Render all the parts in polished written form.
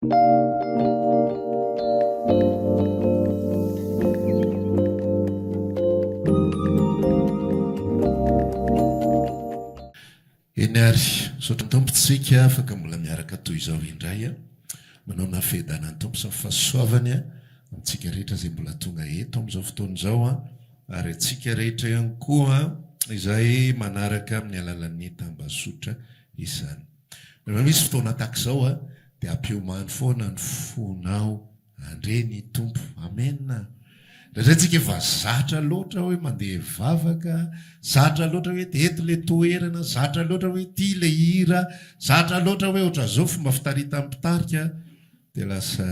Eny ary, misaotra ny Tompo tsika afaka mbola miaraka toy izao indray a. Manao na fiadanan'ny Tompo sy ny fahasoavany amintsika rehetra izay mbola tonga eto amin'izao fotoana izao a, ary antsika rehetra ihany koa izay manaraka amin'ny alalan'ny tambazotra izany. Rehefa misy fotoana tahaka izao a, dia ampiomano foana ny fonao handre ny Tompo. Amena. Indraindray tsika efa zatra loatra hoe mandeha hivavaka, zatra loatra hoe eto ilay toerana, zatra loatra hoe ity ilay hira, zatra loatra hoe ohatran'izao fomba fitaritan'ny mpitarika, dia lasa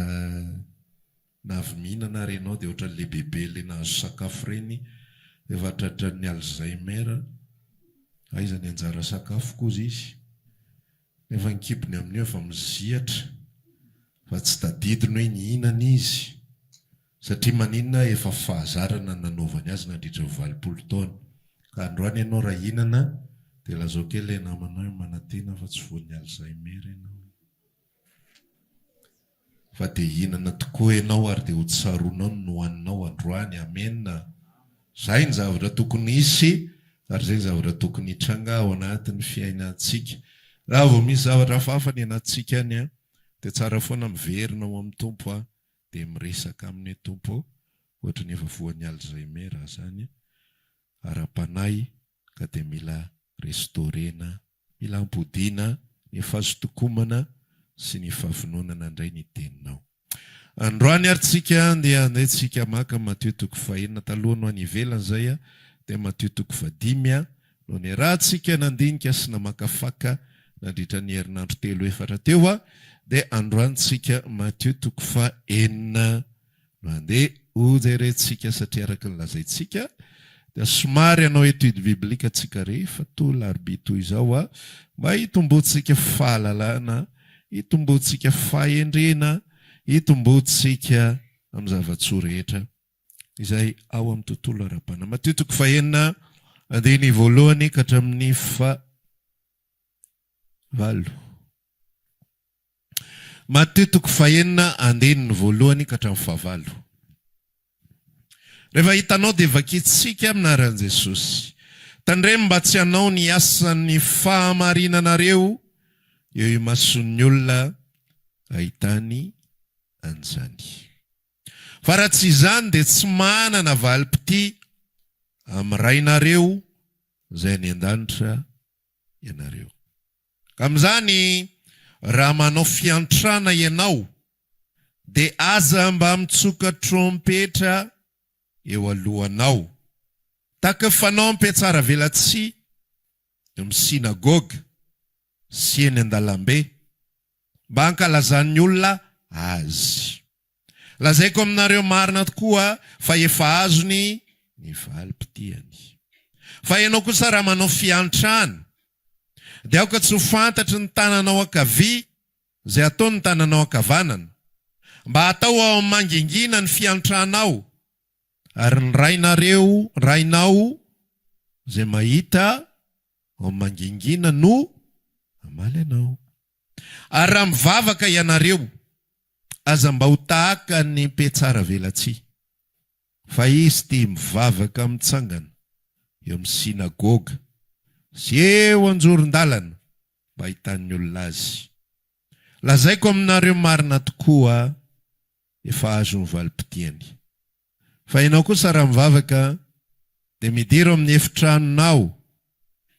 na avy mihinana ary ianao dia ohatran'ilay bebe ilay nahazo sakafo ireny, efa tratran'ny Alzheimer, aiza ny anjara sakafoko hozy izy. Nefa ny kibony amin'io efa mizihatra fa tsy tadidiny hoe nihinana izy satria maninona efa fahazarana ny nanaovany azy nandritra ny 80 taona. Ka androany ianao raha hihinana dia lazao kely ilay namanao hoe manantena fa tsy voan'ny Alzheimer ianao. Fa dia hihinana tokoa ianao ary dia ho tsaroanao ny nohaninao androany. Amena. Izay ny zavatra tokony hisy ary izay ny zavatra tokony hitranga ao anatin'ny fiainantsika. Raha vao misy zavatra hafahafa ny anatintsika any dia tsara foana miverina ao amin'ny Tompo dia miresaka aminy hoe Tompo ô, ohatry ny efa voan'ny Alzheimer aho izany ara-panahy ka dia mila restaurer-na, mila ampodiana ny fazotokomana sy ny fahavononana indray ny teninao. Androany ary tsika dia andeha tsika maka Matio toko fahenina, taloha no any ivelany izay dia Matio toko fahadimy no niarahantsika nandinika sy namakafaka nandritra ny herinandro telo efatra teo dia androany tsika Matio toko fahenina Mandeha hojerentsika satria araka ny lazaintsika dia somary hanao étude biblique tsika rehefa toa larobia toy izao a, mba hitomboantsika fahalalana, hitomboantsika fahendrena, hitomboantsika amin'ny zava-tsoa rehetra izay ao amin'ny tontolo ara-panahy. Matio toko fahenina andininy voalohany ka hatramin'ny fahavalo. Matio toko fahenina andininy voalohany ka hatramin'ny fahavalo. Rehefa hitanao dia vakintsika amin'ny anaran'i Jesosy. Tandremo mba tsy hanao ny asan'ny fahamarinanareo eo imason'ny olona hahitany an'izany. Fa raha tsy izany dia tsy manana valim-pitia amin'ny Rainareo izay any an-danitra ianareo. Amin'izany, raha manao fiantrana ianao, dia aza mba mitsoka trompetra eo alohanao, tahaka ny fanao mpihatsaravelatsihy eo amin'ny synagoga sy eny an-dalambe, mba hankalazan'ny olona azy. Lazaiko aminareo marina tokoa fa efa azony ny valim-pitiany. Fa ianao kosa raha manao fiantrana, dia aoka tsy ho fantatry ny tananao ankavia izay ataon'ny tananao ankavanana, mba hatao ao amin'ny mangingina ny fiantranao, ary ny Rainareo, Rainao izay mahita ao amin'ny mangingina no hamaly anao. Ary raha mivavaka ianareo, aza mba ho tahaka ny mpihatsaravelatsihy, fa izy tia mivavaka mitsangana eo amin'ny synagoga sy eo an-joron-dalana mba hahitan'ny olona azy. Lazaiko aminareo marina tokoa, efa azo ny valim-pitiany. Fa ianao kosa raha mivavaka dia midira ao amin'ny efitranonao,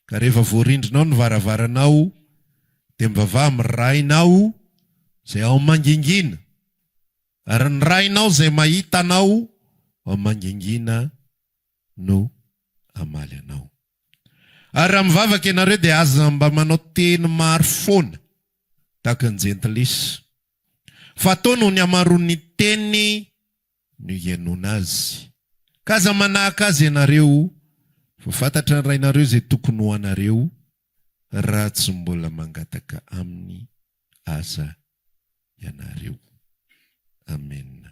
ka rehefa voarindrinao ny varavaranao dia mivavaha amin'ny Rainao izay ao mangingina, ary ny Rainao izay mahita anao ao mangingina no hamaly anao. Ary raha mivavaka ianareo dia aza mba manao teny maro foana tahaka ny jentilisa, fa atao noho ny hamaroan'ny teny no hihainoana azy. Ka aza manahaka azy ianareo, fa fantatra ny Rainareo izay tokony ho anareo, raha tsy mbola mangataka Aminy aza ianareo. Amena.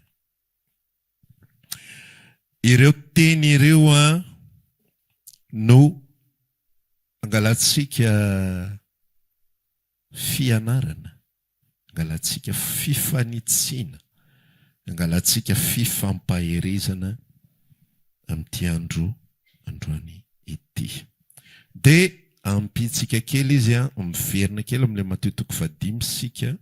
Ireo teny ireo no angalantsika fianarana. Angalantsika fifanitsiana, angalantsika fifampaherezana amin'ity andro androany ity. Dia ampintsika kely izy an, miverina kely amin'ilay Matio toko fahadimy isika.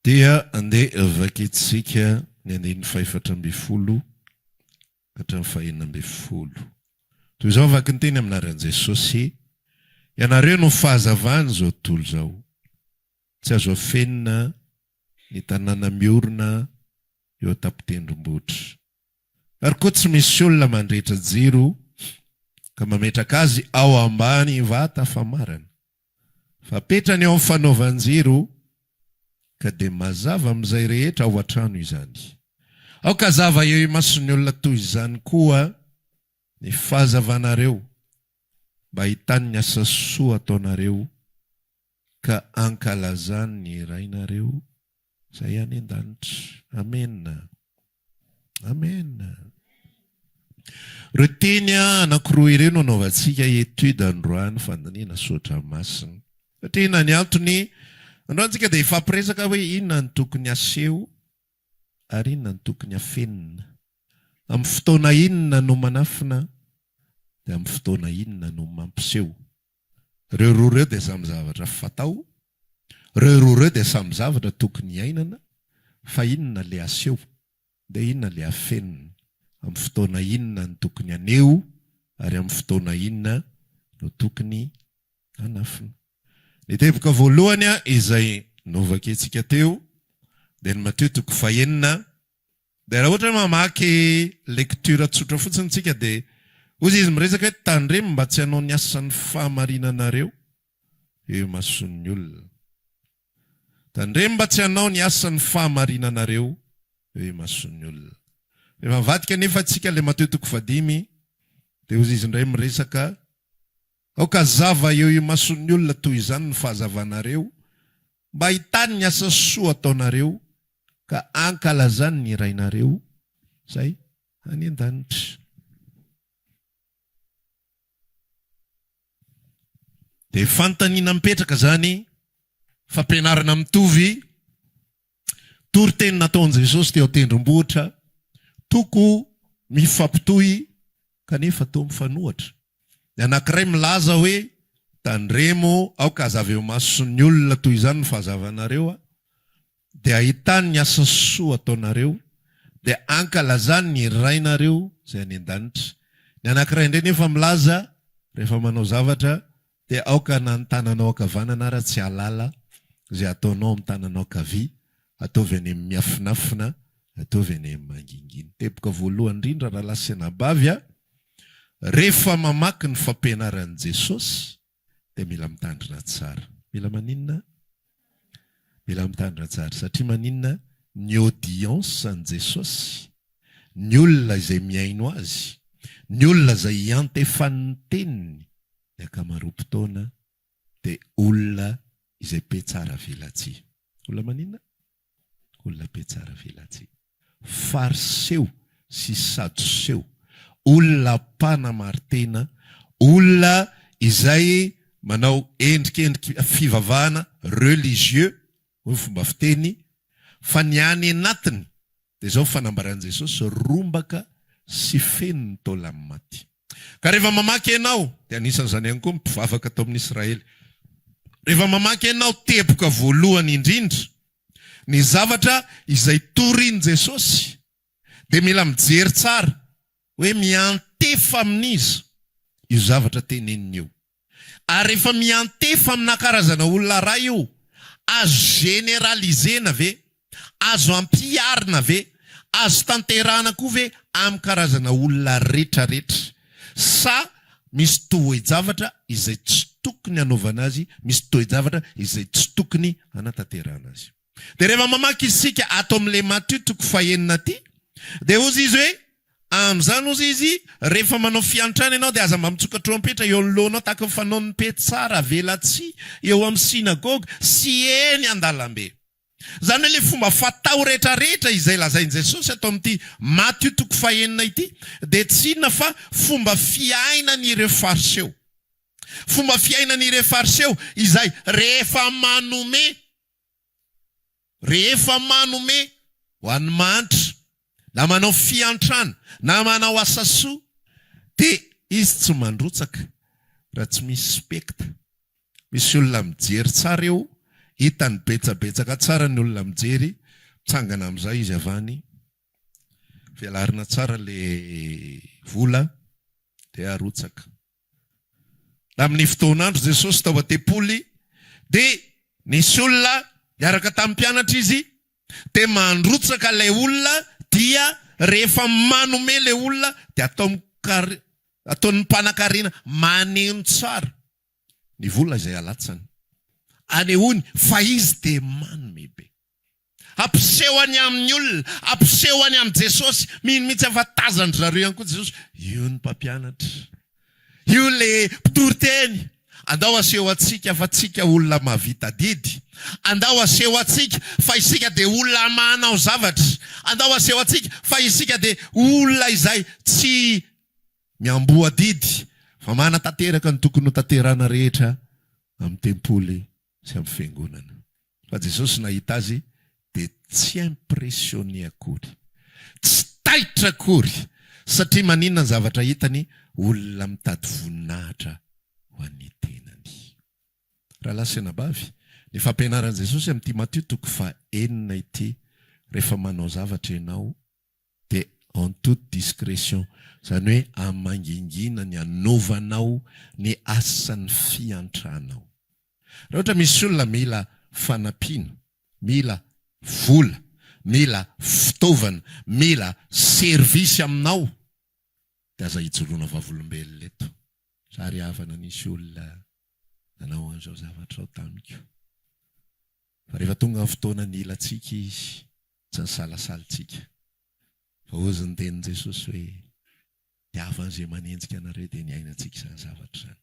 Dia andeha vakintsika ny andininy fahefatra ambinifolo ka hatramin'ny fahenina ambinifolo. Toy izao vaky ny teny amin'ny anaran'i Jesosy, Ianareo no fahazavan'izao tontolo izao. Tsy azo afenina ny tanàna miorina eo an-tampon-tendrombohitra. Ary koa tsy misy olona mandrehitra jiro ka mametraka azy ao ambany vata famarana. Fa apetrany eo amin'ny fanaovan-jiro ka dia mazava amin'izay rehetra ao an-trano izany. Aoka hazava eo imason'ny olona toy izany koa ny fahazavanareo mba hahitany ny asa soa ataonareo ka hankalazany ny Rainareo izay any an-danitra. Amena. Amena. Ireo teny anankiroa ireo no anaovantsika étude androany fandinihana soratra masina. Satria inona ny antony? Androany tsika dia hifampiresaka hoe inona no tokony aseho ary inona no tokony afenina. Amin'ny fotoana inona no manafina dia amin'ny fotoana inona no mampiseho. Ireo roa ireo dia samy zavatra fatao, ireo roa ireo dia samy zavatra tokony hiainana, fa inona le aseho, dia inona le afenina, amin'ny fotoana inona no tokony haneho ary amin'ny fotoana inona no tokony hanafina. Ny teboka voalohany izay novakintsika teo dia ny Matio toko fahenina Dia raha ohatra hoe mamaky lecture tsotra fotsiny tsika dia hozy izy miresaka hoe tandremo mba tsy hanao ny asan'ny fahamarinanareo eo imason'ny olona. Tandremo mba tsy hanao ny asan'ny fahamarinanareo eo imason'ny olona. Rehefa mivadika anefa tsika ilay Matio toko fahadimy dia hozy izy indray miresaka Aoka hazava eo imason'ny olona toy izany ny fahazavanareo, mba hahitany ny asa soa ataonareo ka hankalazany ny Rainareo izay any an-danitra. Dia fanontaniana mipetraka izany, fampianarana mitovy, toriteny nataon'i Jesosy teo an-tendrombohitra, toko mifampitohy kanefa toa mifanohatra. Ny anankiray milaza hoe, Tandremo, aoka hazava eo imason'ny olona toy izany ny fahazavanareo, dia hahitany ny asa soa ataonareo, dia hankalazany ny Rainareo izay any an-danitra. Ny anankiray indray nefa milaza, rehefa manao zavatra, dia aoka na ny tananao ankavanana ara tsy hahalala izay ataonao amin'ny tananao ankavia, ataovy any amin'ny miafinafina, ataovy any amin'ny mangingina. Teboka voalohany indrindra rahalahy sy anabavy a, rehefa mamaky ny fampianaran'i Jesosy dia mila mitandrina tsara. Mila maninona? Mila mitandrina tsara satria maninona? Ny audience an'i Jesosy, ny olona izay mihaino azy, ny olona izay iantefan'ny teniny, ny ankamaroam-potoana dia olona izay mpiatsara velatsihy. Olona maninona? Olona mpiatsara velatsihy. Fariseo sy Sadoseo. Olona mpanamari-tena, olona izay manao endrikendriky fivavahana, religieux, hoy ny fomba fiteny, fa ny any anatiny dia izao fanambaran'i Jesosy, rombaka sy feno ny taolan'ny maty. Ka rehefa mamaky ianao, dia anisan'izany ihany koa ny mpivavaka tao amin'ny Israely, rehefa mamaky ianao teboka voalohany indrindra ny zavatra izay torin'i Jesosy, dia mila mijery tsara hoe miantefa amin'iza io zavatra teneniny io. Ary rehefa miantefa amina karazana olona iray io, azo generaliser-na ve? Azo ampiharina ve? Azo tanterahana koa ve amin'ny karazana olona retraretra? Sa misy toe-javatra izay tsy tokony hanaovana azy, misy toe-javatra izay tsy tokony hanatanterahana azy? Dia rehefa mamaky isika ato amin'ilay Matio toko fahenina aty, dia hozy izy hoe, Amin'izany hozy izy, rehefa manao fiantrana ianao dia aza mba mitsoka trompetra eo anoloanao tahaka ny fanaon'ny mpetsara velatsihy eo amin'ny synagoga sy eny an-dalambe. Izany hoe ilay fomba fatao rehetrarehetra izay lazain'i Jesosy ato amin'ity Matio toko fahenina ity dia tsy inona fa fomba fiainan'ireo Fariseo. Fomba fiainan'ireo Fariseo izay rehefa manome, rehefa manome ho an'ny mahantra, na manao fiantrana, na manao asa soa, dia izy tsy mandrotsaka raha tsy misy spekta. Misy olona mijery tsara eo, hitany betsabetsaka tsara ny olona mijery, mitsangana amin'izay izy avy any, velarina tsara le vola dia arotsaka. Tamin'ny fotoan'andro Jesosy tao an-tempoly dia nisy olona niaraka tamin'ny mpianatra izy dia mandrotsaka ilay olona dia rehefa manome ilay olona dia atao ataon'ny mpanankarena maneno tsara ny vola izay alatsany. Anehoany fa izy dia manome be. Ampiseho any amin'ny olona, ampiseho any amin'i Jesosy. Mino mihitsy aho fa tazan-dry zareo ihany koa Jesosy. Io ny mpampianatra. Io ilay mpitory teny. Andao aseho antsika fa tsika olona mahavita adidy. Andao aseho antsika fa isika dia olona manao zavatra. Andao aseho antsika fa isika dia olona izay tsy miamboho adidy fa manatanteraka ny tokony ho tanterahana rehetra amin'ny tempoly sy amin'ny fiangonana. Fa Jesosy nahita azy dia tsy impressionné akory. Tsy taitra akory. Satria maninona ny zavatra hitany? Olona mitady voninahitra ho an'ny tenany. Rahalahy sy anabavy, ny fampianaran'i Jesosy amin'ity Matio toko faha enina ity, rehefa manao zavatra ianao dia en toute discrétion, izany hoe amin'ny mangingina ny anaovanao ny asan'ny fiantranao. Raha ohatra misy olona mila fanampiana, mila vola, mila fitaovana, mila service aminao dia aza ijoroana vavolombelona eto. Za ry havana nisy olona nanao an'izao zavatra izao tamiko. Fa rehefa tonga ny fotoana nilantsika izy, tsy nisalasalintsika. Fa hozy ny tenin'i Jesosy hoe, Tiavo an'izay manenjika anareo dia niainantsika izany zavatra izany.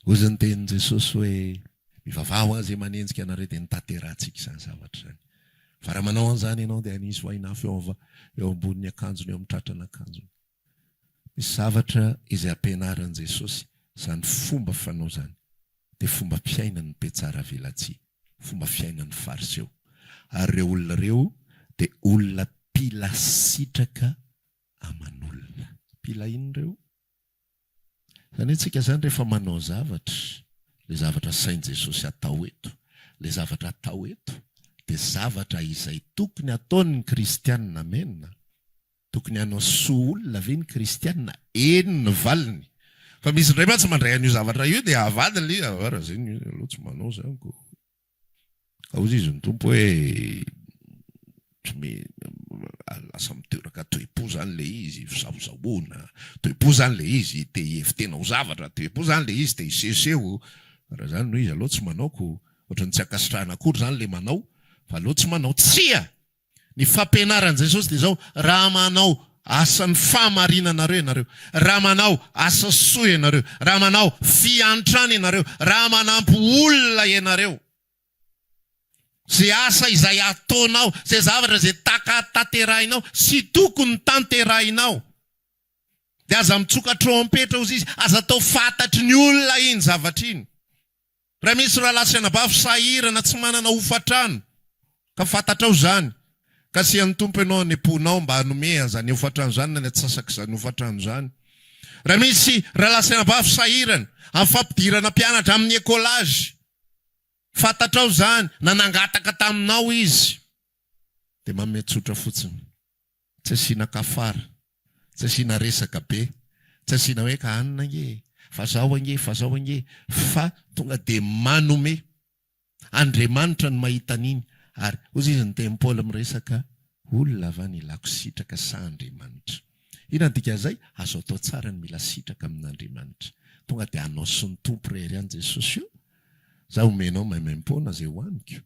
Hozy ny tenin'i Jesosy hoe, Mivavaha ho an'izay manenjika anareo dia notanterahantsika izany zavatra izany. Fa raha manao an'izany ianao dia hanisy vainafo eo eo ambonin'ny akanjony, eo amin'ny tratran'akanjony. Misy zavatra izay ampianarin'i Jesosy izany fomba fanao izany dia fomba fiainan'ny mpetsaravelatsihy, fomba fiainan'ny Fariseo. Ary ireo olona ireo dia olona mpila sitraka aman'olona. Mpila inona ireo? Izany hoe tsika izany rehefa manao zavatra, ilay zavatra asain'i Jesosy atao eto, ilay zavatra atao eto dia zavatra izay tokony ataon'ny kristianina, amena. Tokony hanao soa olona ve ny kristianina? Eny ny valiny. Fa misy indray mantsy mandray an'io zavatra io dia avadiny ilay izy, ah raha izay ny aloha tsy manao izany ko. Ka hozy izy ny Tompo hoe tsy me lasa miteraka toe-po zany le izy, fizahozahoana, toe-po zany le izy te hihevi-tena ho zavatra, toe-po zany le izy te hisehoseho, raha zany no izy aleo tsy manao ko, ohatran'ny tsy ankasitrahana akory zany le manao fa aleo tsy manao, tsia! Ny fampianaran'i Jesosy dia izao, raha manao asan'ny fahamarinanareo ianareo, raha manao asa soa ianareo, raha manao fiantrana ianareo, raha manampy olona ianareo, izay asa izay ataonao, izay zavatra izay taka tanterahinao sy tokony tanterahinao, dia aza mitsoka trompetra hozy izy, aza atao fantatry ny olona iny zavatra iny. Raha misy rahalahy sy anabavy sahirana tsy manana hofantrano, ka fantatrao izany, kasihan'ny Tompo ianao any am-ponao mba hanome an'izany hofantrano izany na ny antsasak'izany hofantrano izany. Raha misy rahalahy sy anabavy sahirana amin'ny fampidirana mpianatra amin'ny écolage, fantatrao izany, na nangataka taminao izy, dia manome tsotra fotsiny. Tsy asiana kafara, tsy asiana resaka be, tsy asiana hoe ka anona ange e, fa zao ange, fa zao ange, fa tonga dia manome. Andriamanitra no mahita an'iny. Ary hozy izy ny tenin'i Paoly miresaka olona va ny ilako sitraka sa Andriamanitra? Inona ny dikan'izay? Azo atao tsara ny mila sitraka amin'Andriamanitra. Tonga dia anao sy ny Tompo irery ihany Jesosy o! Za omenao maimaimpoana izay hohaniko.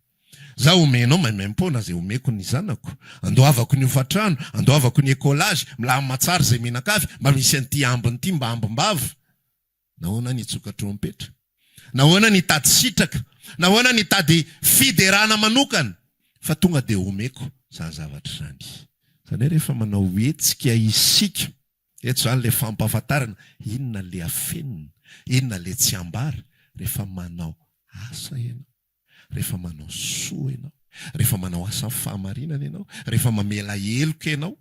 Za omenao maimaimpoana izay omeko ny zanako, andoavako ny hofantrano, andoavako ny écolage, milamina tsara izay mihinan-kavy, mba misy an'ity ambiny ity mba ambim-bava. Nahoana ny hitsoka trompetra? Nahoana ny hitady sitraka? Nahoana ny hitady fiderana manokana? Fa tonga dia omeko izany zavatra izany. Izany hoe rehefa manao hetsika isika, eto izany ilay fampahafantarana, inona ilay afenina, inona ilay tsy ambara, rehefa manao asa ianao, rehefa manao soa ianao, rehefa manao asa fahamarinana ianao, rehefa mamela heloka ianao.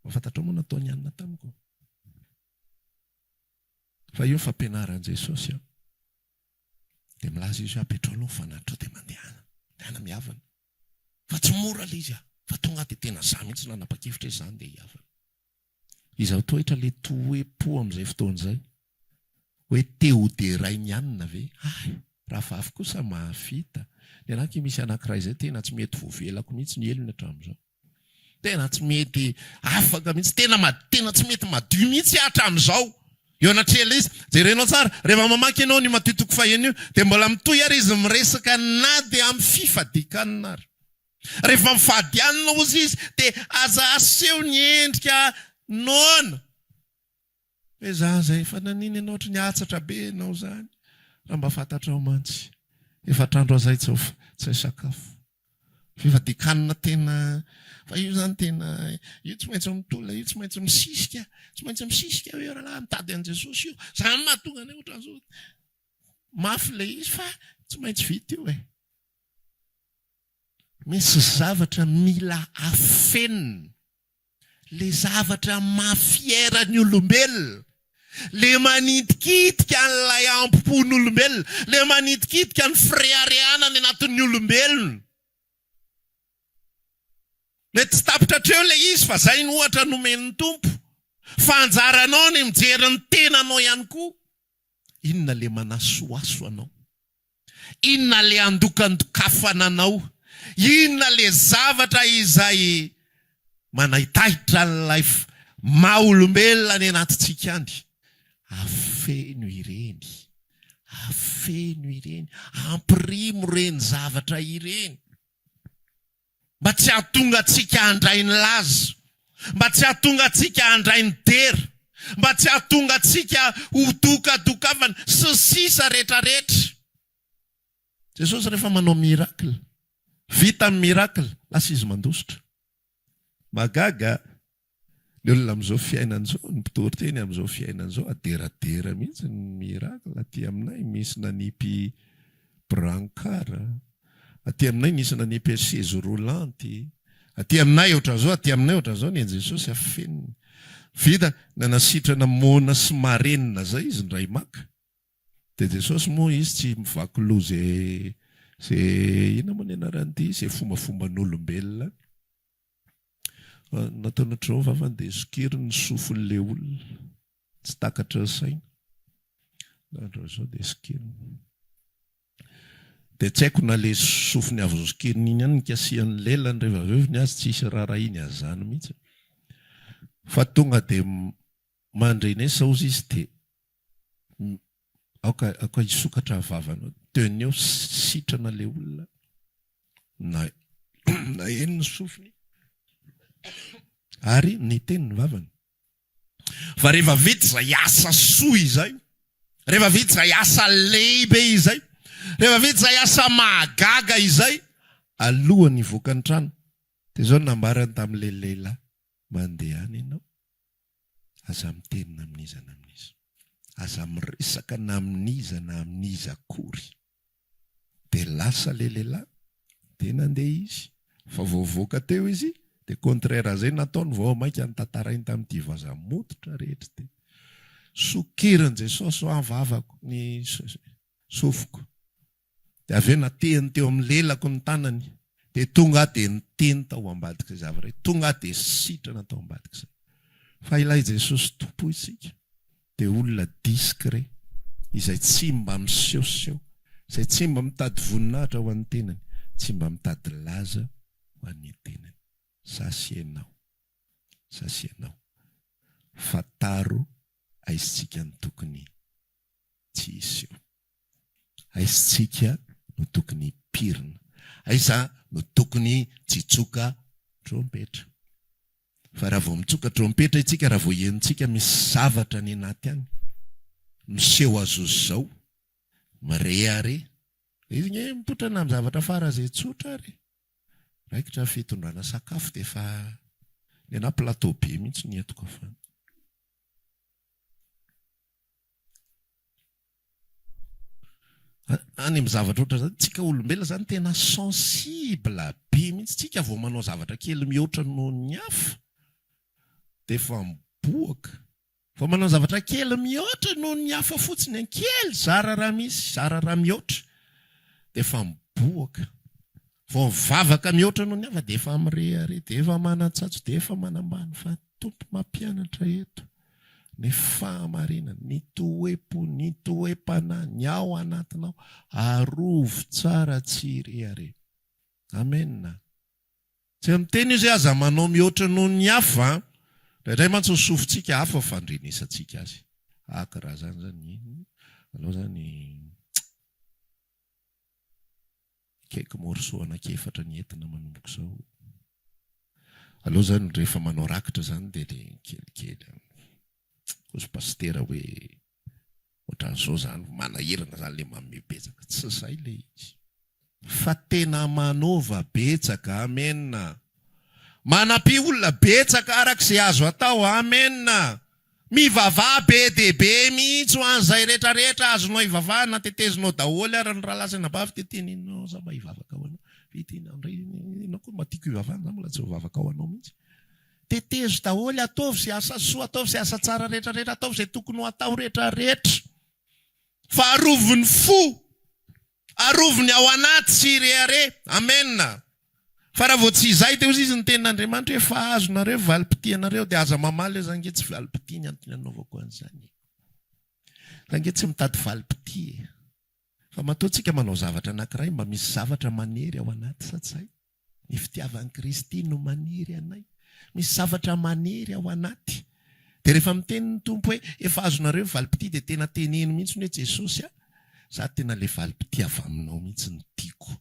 Mba fantatrao moa nataon'i Anna tamiko? Fa io ny fampianaran'i Jesosy an. Dia milaza izy hoe apetrao aloha ny fanatitra dia mandehana. Mandehana mihavana. Fa tsy mora ilay izy an. Fa tonga aho dia tena za mihitsy nanapa-kevitra hoe za andeha hihavana. Izaho toetra ilay toe-po amin'izay fotoana izay. Hoe te ho derain'i Anna ve? Hay! Rahavavy kosa mahavita. Ny anah akia misy anankiray izay tena tsy mety voavelako mihitsy ny helony hatramin'izao. Tena tsy mety afaka mihitsy, tena tena tsy mety madio mihitsy aho hatramin'izao. Eo anatrehan'ilay izy. Jerenao tsara, rehefa mamaky ianao an'io Matio toko fahenina io, dia mbola mitohy ary izy miresaka na dia amin'ny fifadian-kanina ary. Rehefa mifady hanina hozy izy, dia aza aseho ny endrika noana. Hoe zaza efa nanina ianao ohatry ny hatsatra be ianao izany raha mba fantatrao mantsy. Efatr'andro azay tsy tsy hay sakafo. Fifadian-kanina tena fa io izany tena io tsy maintsy mitolona io tsy maintsy misisika tsy maintsy misisika hoe rahalahy mitady an'i Jesosy io. Izany no mahatonga anay ohatran'izao. Mafy ilay izy fa tsy maintsy vita io e. Misy zavatra mila afenina. Le zavatra maha fier ny olombelona, le manitikitika an'ilay ampo-pon'olombelona, le manitikitika ny fireharehana any anatin'ny olombelona. Mety tsy tapitra hatreo ilay izy fa zay no ohatra nomen'ny Tompo. Fa anjaranao ny mijery ny tenanao ihany koa. Inona le manasohaso anao? Inona le andokandokafana anao? Inona le zavatra izay manaitaitra an'ilay maha olombelona any anatintsika any? Afeno ireny, afeno ireny, ampirimo ireny zavatra ireny. Mba tsy hahatonga antsika handray ny laza, mba tsy hahatonga antsika handray ny dera, mba tsy hahatonga antsika ho dokadokafana, sy ny sisa rehetrarehetra. Jesosy rehefa manao miracle, vita ny miracle, lasa izy mandositra. Mahagaga Ny olona amin'izao fiainana izao, ny mpitory teny amin'izao fiainana izao, aderadera mihitsy ny miracle. Aty aminay misy nanipy brancard, aty aminay nisy nanipy chaise roulante, aty aminay ohatran'izao, aty aminay ohatran'izao, ny an'i Jesosy afeniny. Vita, nanasitrana moana sy marenina zay izy indray maka. Dia Jesosy moa izy tsy mivaky loha ze ze inona moa ny anaran'ity, ze fombafomban'olombelona. Nataony ohatr'izao ny vavany dia sokiriny ny sofin'ilay olona. Tsy takatry ny saina. Nandro izao dia sokiriny. Dia tsy haiko na ilay sofiny avy nosokiriny iny ihany nikasihan'ny lelany rehefa avy eo, ny azy tsisy raharahiany an'izany mihitsy. Fa tonga dia mandrenesa hozy izy dia aoka aoka hisokatra ny vavanao. Teo no eo sitrana ilay olona. Na naheno ny sofiny ary niteny ny vavany. Fa rehefa vita izay asa soa izay, rehefa vita izay asa lehibe izay, rehefa vita izay asa mahagaga izay, alohan'ny hivoaka ny trano, dia izao no nambarany tamin'ilay lehilahy, Mandehana ianao, aza miteny na amin'iza na amin'iza, aza miresaka na amin'iza na amin'iza akory. Dia lasa le lehilahy, dia nandeha izy, fa vao voaka teo izy dia contraire an'izay nataony vao maika notantarainy tamin'ity vaza mototra rehetra ity. Sokirin'i Jesosy hoa ny vavako, ny sofiko. Dia avy eo natehiny teo amin'ny lelako ny tanany, dia tonga aho dia niteny tao ambadik'izay zavatra izay, tonga aho dia sitrana tao ambadik'izay. Fa ilay Jesosy Tompo isika dia olona discret, izay tsy mba misehoseho, izay tsy mba mitady voninahitra ho an'ny tenany, tsy mba mitady laza ho an'ny tenany. Za sy ianao, za sy ianao, fantaro aisintsika ny tokony tsy hiseho. Aisintsika no tokony hipirina. Aiza no tokony tsy hitsoka trompetra. Fa raha vao mitsoka trompetra isika, raha vao henontsika misy zavatra any anaty any, miseho azozao, mirehareha. Izy nge mipoitra na amin'ny zavatra faran'izay tsotra ary. Raikitra ny fitondrana sakafo dia efa ny anah plateau be mihitsy ny entiko avy any. Any amin'ny zavatra ohatran'izany, tsika olombelona zany tena sensible be mihitsy, tsika vao manao zavatra kely mihoatra noho ny hafa dia efa miboaka. Vao manao zavatra kely mihoatra noho ny hafa fotsiny an, kely zara raha misy, zara raha mihoatra dia efa miboaka. Vao mivavaka mihoatra noho ny hafa dia efa mirehareha, dia efa manan-tsatso, dia efa manambany fa Tompo mampianatra eto ny fahamarinana, ny toe-po, ny toe-panahy, ny ao anatinao, arovy tsara tsy hirehareha. Amen. Tsy miteny izy hoe aza manao mihoatra noho ny hafa an! Indraindray mantsy ny sofintsika hafa fandrenesantsika azy. Aka raha zany zany, aleo zany Quelques morceaux anankiefatra ny entina manomboka izao. Aleo zany rehefa manao rakitra zany dia le kelikely an. Hozy pasitera hoe ohatran'izao zany, manahirana zany le manome betsaka. Tsy zay le izy. Fa tena manaova betsaka. Amen. Manampia olona betsaka araka izay azo atao. Amen. Mivavaha be dia be mihitsy ho an'izay rehetra rehetra azonao ivavahana, tetezinao daholo ary ny rahalahy sy anabavy dia teneninao za mba hivavaka ho anao, vita iny andray ianao koa mba tiako hivavahana za mbola tsy mivavaka ho anao mihitsy. Tetezo daholo, ataovy izay asa soa, ataovy izay asa tsara rehetra rehetra, ataovy izay tokony ho atao rehetra rehetra. Fa arovy ny fo. Arovy ny ao anaty tsy hirehareha. Amen. Fa raha vao tsy izay dia hozy izy ny tenin'Andriamanitra hoe efa azonareo valim-pitianareo dia aza mamaly hoe za nge tsy valim-pitia ny antony anaovako an'izany e. Za nge tsy mitady valim-pitia e. Fa matoa tsika manao zavatra anankiray mba misy zavatra manery ao anaty sa tsy zay? Ny fitiavan'i Kristy no manery anay. Misy zavatra manery ao anaty. Dia rehefa miteny ny Tompo hoe efa azonareo ny valim-pitia dia tena teneno mihitsy hoe Jesosy a, za tena le valim-pitia avy aminao mihitsy no tiako.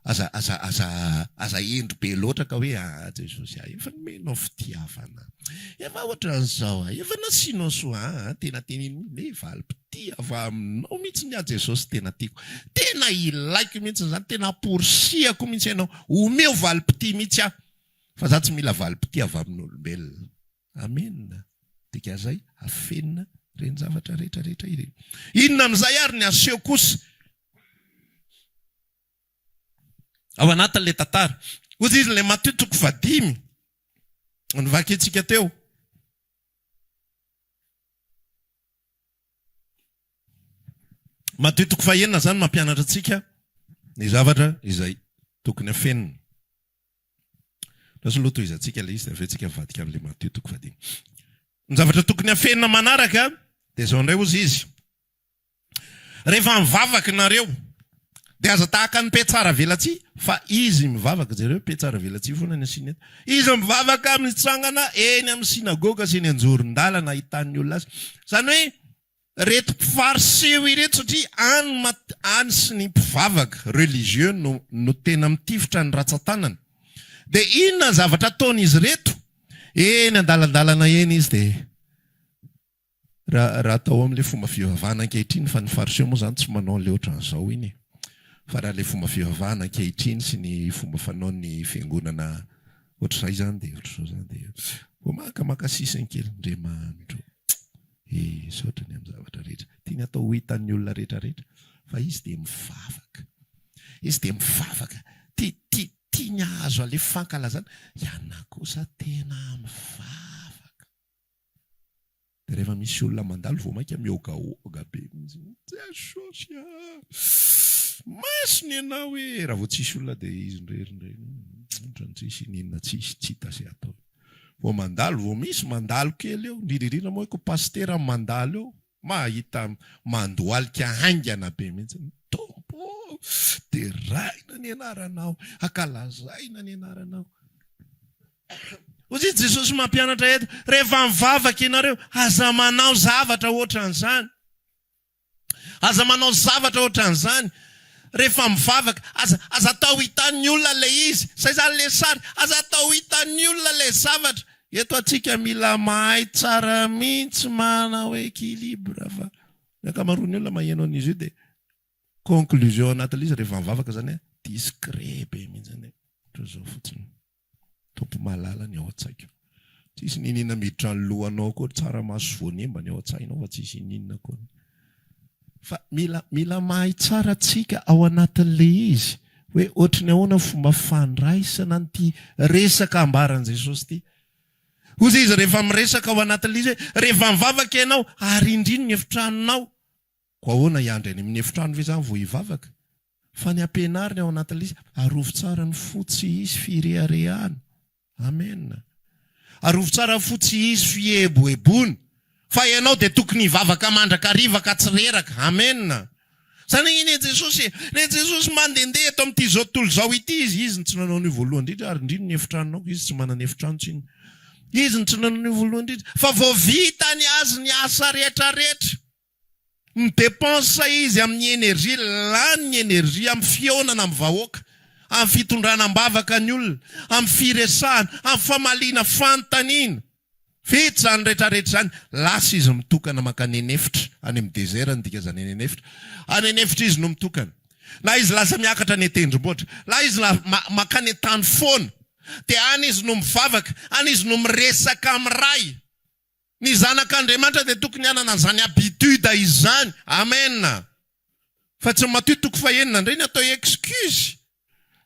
Aza aza aza aza hendry be loatra ka hoe aa Jesosy a, efa nomenao fitiavana, efa ohatran'izao a, efa nasianao soa aa, tena teneno mihitsy hoe valim-pitia avy aminao mihitsy ny ahy Jesosy tena tiako. Tena ilaiko mihitsy izany, tena amporisihako mihitsy ianao, omeo valim-pitia mihitsy aho, fa za tsy mila valim-pitia avy amin'olombelona. Amen. Dikan'izay, afenina ireny zavatra rehetra rehetra ireny. Inona amin'izay ary ny aseho kosa ao anatin'ilay tantara? Hoy izy ilay Matio toko fahadimy, novakintsika teo. Matio toko fahenina izany mampianatra antsika ny zavatra izay tokony afenina. Lasa aloha tohizantsika ilay izy dia avy eo tsika mivadika amin'ilay Matio toko fahadimy. Ny zavatra tokony afenina manaraka dia izao indray hozy izy. Rehefa mivavaka nareo dia aza tahaka ny mpiatsara velatsihy fa izy mivavaka, jereo mpiatsara velatsihy foana ny asiana eto. Izy mivavaka mitsangana eny amin'ny synagoga sy eny anjoron-dalana ahitan'ny olona azy. Izany hoe reto mpifariseo ireto satria any mat any sy ny mpivavaka, religieux, no no tena mitifitra ny ratsan-tanana. Dia inona ny zavatra ataon'izy ireto? Eny andalandalana eny izy dia Raha raha atao amin'ilay fomba fivavahana ankehitriny, fa ny fariseo moa izany tsy manao an'ilay ohatran'izao iny e. Fa raha ilay fomba fivavahana ankehitriny sy ny fomba fanaon'ny fiangonana ohatr'izay izany dia ohatr'izao izany dia vao maka maka sisiny kely, Andriamanitra ô, eh, misaotra ny amin'ny zavatra rehetra. Tiany atao ho hitan'ny olona rehetra rehetra fa izy dia mivavaka. Izy dia mivavaka. Tia tia tiany hahazo an'ilay fankalazana. Ianà kosa tena mivavaka. Dia rehefa misy olona mandalo vao mainka mihogahoga be mihitsy. Jesosy a! Masina ianao e! Raha vao tsisy olona dia izy indray indray ohatran'ny tsisy n'inona tsisy, tsy hita izay atao. Vao mandalo, vao misy mandalo kely eo, indrindra indrindra moa ko pasitera mandalo eo, mahita mandohalika haingana be mihitsy. Tompo ô! Deraina ny anaranao, ankalazaina ny anaranao. Hoy izy Jesosy mampianatra eto, rehefa mivavaka ianareo, aza manao zavatra ohatran'izany. Aza manao zavatra ohatran'izany. Rehefa mivavaka, aza aza atao hitan'ny olona ilay izy. Izay izany ilay sary, aza atao hitan'ny olona ilay zavatra. Eto antsika mila mahay tsara mihitsy manao équilibre fa ny ankamaroan'ny olona maheno an'izy io dia conclusion anatin'ilay izy rehefa mivavaka izany discret be mihitsy. Ohatran'izao fotsiny. Tompo mahalala ny ao an-tsaiko. Tsisy n'inona miditra ny lohanao akory, tsaramaso voanemba ny ao an-tsainao fa tsisy n'inona akory. Fa mila mila mahay tsara tsika ao anatin'ilay izy hoe ohatry ny ahoana ny fomba fandraisana an'ity resaka ambaran'i Jesosy ity. Hoy izy rehefa miresaka ao anatin'ilay izy hoe rehefa mivavaka ianao, arindrino ny efitranonao. Koa ahoana hiandry any amin'ny efitrano ve izany vao hivavaka? Fa ny ampianariny ao anatin'ilay izy, arovy tsara ny fo tsy hisy fireharehana. Amen. Arovy tsara ny fo tsy hisy fieboeboana. Fa ianao dia tokony hivavaka mandrakariva ka tsy reraka. Amen. Izany anie ny Jesosy e. Ilay Jesosy mandehandeha eto amin'ity izao tontolo izao ity izy. Izy no tsy nanao an'io voalohany indrindra ary indrindra ny efitranonao. Izy tsy manana efitrano tsinona. Izy no tsy nanao an'io voalohany indrindra. Fa vao vitany azy ny asa rehetrarehetra. Mi-depense izy amin'ny energie, lany ny energie amin'ny fihaonana amin'ny vahoaka, amin'ny fitondrana am-bavaka ny olona, amin'ny firesahana, amin'ny famaliana fanontaniana. Vita izany rehetrarehetra izany, lasa izy mitokana mankany an'efitra, any amin'ny désert ny dikan'izany any an'efitra. Any an'efitra izy no mitokana. Na izy lasa miakatra any an-tendrombohitra, na izy mankany an-tany foana, dia any izy no mivavaka, any izy no miresaka amin'ny Ray. Ny zanak'Andriamanitra dia tokony hanana an'izany habitude izany. Amen. Fa tsy Matio toko fahenina indray ny atao excuse.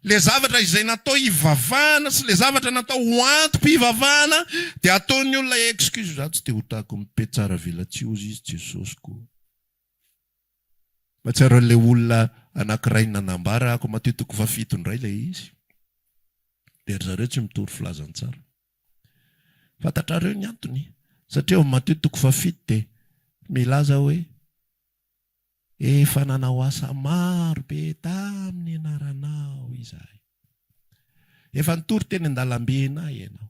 Le zavatra izay natao hivavahana sy le zavatra natao ho antom-pivavahana dia ataon'ny olona excuse. Za tsy te ho tahaka ny mpitsara velatsihy hozy izy Jesosy ko. Mahatsiaro an'ilay olona anankiray nanambara ako Matio toko fahafito indray ilay izy. Dia ry zareo tsy mitory filazantsara. Fantatrareo ny antony? Satria ao Matio toko fahafito dia milaza hoe efa nanao asa maro be tamin'ny anaranao izahay. Efa nitory teny an-dalambe anay ianao.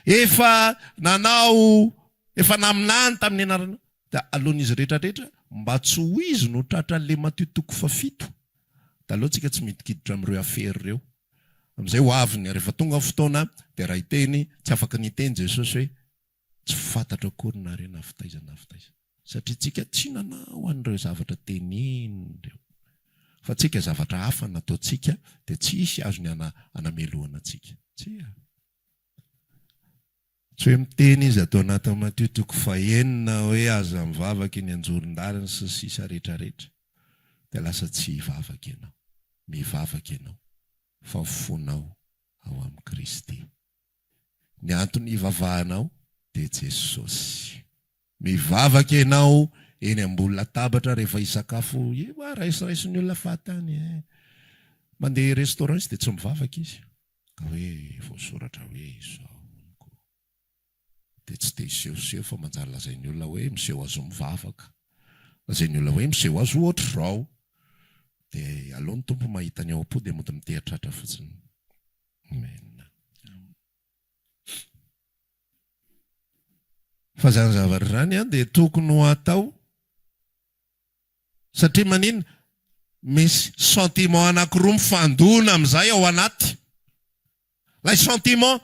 Efa nanao, efa naminany tamin'ny anaranao. Dia alohan'izy rehetra rehetra, mba tsy ho izy no tratran'ilay Matio toko fahafito, dia aleo tsika tsy midikiditra amin'ireo afera ireo. Amin'izay ho avy ny, rehefa tonga ny fotoana dia raha hiteny, tsy afaka ny hiteny Jesosy hoe tsy fantatro akory nareo na avy taiza na avy taiza. Satria tsika tsy nanao an'ireo zavatra teneniny ireo. Fa tsika zavatra hafa nataontsika dia tsy hisy azony hanamelohana antsika. Tsia. Tsy hoe miteny izy ato anatin'ny Matio toko fahenina hoe aza mivavaka eny anjoron-dalana sy ny sisa rehetra rehetra dia lasa tsy hivavaka ianao. Mivavaka ianao fa ny fonao ao amin'i Kristy. Ny antony hivavahanao dia Jesosy. Mivavaka ianao eny ambony latabatra rehefa hisakafo, ewa raisiraisin'ny olona fahatany eh. Mandeha restaurant izy dia tsy mivavaka izy. Ka hoe voasoratra hoe izao hono ko. Dia tsy te hisehoseho fa manjary lazain'ny olona hoe miseho azy ho mivavaka. Lazain'ny olona hoe miseho azy ho ohatr'izao. Dia aleo ny Tompo mahita ny ao am-po dia mody miteha-tratra fotsiny. Amen. Fa izany zavatra izany dia tokony ho atao satria maninona? Misy sentiment anankiroa mifandona amin'izay ao anaty. Ilay sentiment,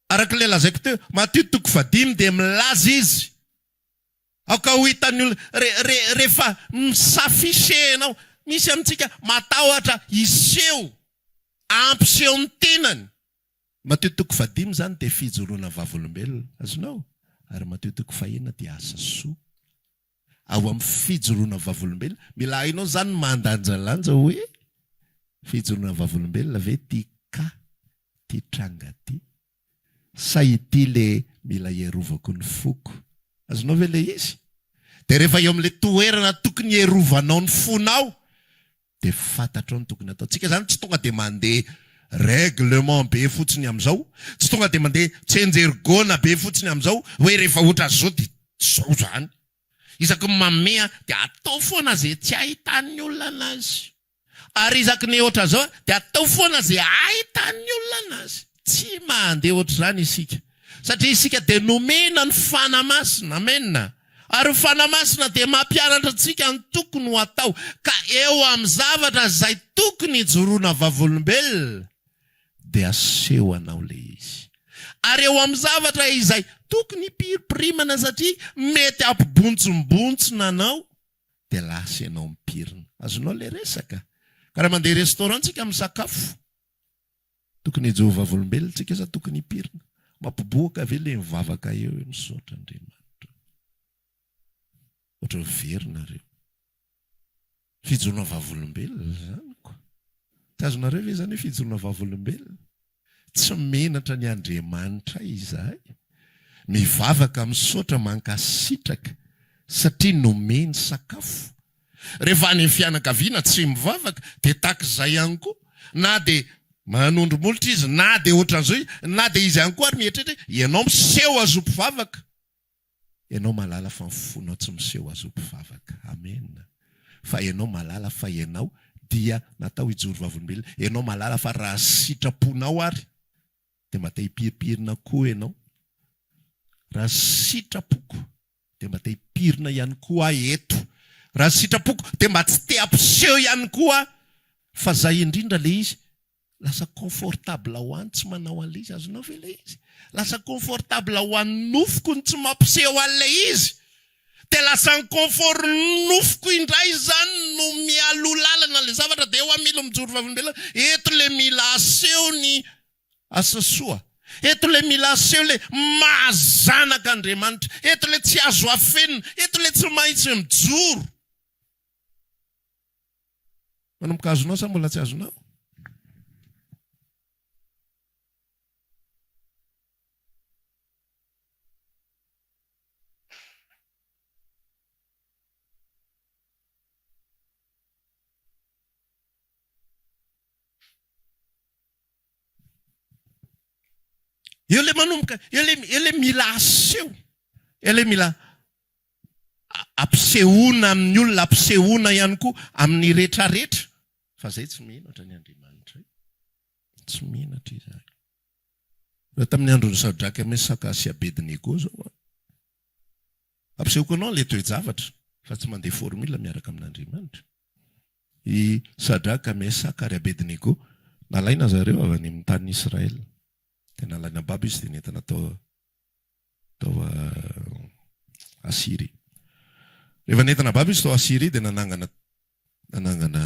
araka ilay lazaiko teo, Matio toko fahadimy dia milaza izy, aoka ho hitan'ny olona, re, re, rehefa mi-s'afficher ianao, misy amintsika matahotra hiseho, hampiseho ny tenany. Matio toko fahadimy izany dia fijoroana vavolombelona, azonao? Ary Matio toko fahenina dia asa soa. Ao amin'ny fijoroana vavolombelona, mila hainao izany ny mandanjalanja hoe fijoroana vavolombelona ve ity cas, ity tranga ity, sa ity le mila hiarovako ny foko? Azonao ve le izy? Dia rehefa eo amin'ilay toerana tokony hierovanao ny fonao, dia fantatrao ny tokony atao. Tsika zany tsy tonga dia mandeha règlement be fotsiny amin'izao, tsy tonga dia mandeha tsenjery gona be fotsiny amin'izao hoe rehefa ohatran'izao dia zao zany. Isaky ny manome dia atao foana izay tsy ahitan'ny olona anazy. Ary isaky ny ohatran'izao dia atao foana izay ahitan'ny olona anazy. Tsy mandeha ohatr'izany isika. Satria isika dia nomena ny Fanahy Masina. Amen. Ary ny Fanahy Masina dia mampianatra antsika ny tokony ho atao. Ka eo amin'ny zavatra izay tokony hijoroana vavolombelona, dia aseho anao ilay izy. Ary eo amin'ny zavatra izay tokony hipiripirimana satria mety hampibontsimbontsina anao, dia lasa ianao mipirina. Azonao ilay resaka? Ka raha mandeha restaurant tsika misakafo. Tokony hijoro vavolombelona tsika sa tokony hipirina? Mampibohoka ve le mivavaka eo hoe misaotra Andriamanitra? Ohatran'ny very nareo. Fijoroana vavolombelona izany ko. Tsy azonareo ve izany hoe fijoroana vavolombelona? Tsy menatra ny Andriamanitray izahay. Mivavaka misaotra mankasitraka satria nomeny sakafo. Rehefa any amin'ny fianakaviana tsy mivavaka dia tahaka izay ihany koa. Na dia manondro molotra izy na dia ohatran'izao izy na dia izy ihany koa ary mieritreritra hoe ianao miseho azy ho mpivavaka. Ianao mahalala fa ny fonao tsy miseho azy ho mpivavaka. Amena. Fa ianao mahalala fa ianao dia natao hijoro vavolombelona. Ianao mahalala fa raha sitraponao ary dia mba te hipirimpirina koa ianao. Raha sitrapoko dia mba te hipirina ihany koa aho eto. Raha sitrapoko dia mba tsy te hampiseho ihany koa aho fa zay indrindra le izy. Lasa confortable ho ahy ny tsy manao an'ilay izy, azonao ve ilay izy? Lasa confortable ho an'ny nofoko ny tsy mampiseho an'ilay izy. Dia lasa ny confort nofoko indray izany no mialoha lalana ilay zavatra dia eo aho mila mijoro vavolombelona, eto ilay mila aseho ny asa soa, eto ilay mila aseho ilay maha zanak'Andriamanitra, eto ilay tsy azo afenina, eto ilay tsy maintsy mijoro. Manomboka azonao sa mbola tsy azonao? Eo le manomboka, eo le eo le mila aseho, eo le mila Ampisehoana amin'ny olona, ampisehoana ihany koa amin'ny retraretra fa zay tsy menatra ny Andriamanitray. Tsy menatra izahay. Raha tamin'ny andron'i Sadraka, Mesaka sy Abednego zao an. Ampisehoko anao ilay toe-javatra fa tsy mandeha formule miaraka amin'Andriamanitra. I Sadraka, Mesaka ary Abednego nalaina zareo avy any amin'ny tanin'i Israël. Dia nalaina babo izy dia nentina tao tao Asyria. Rehefa nentina babo izy tao Asyria dia nanangana nanangana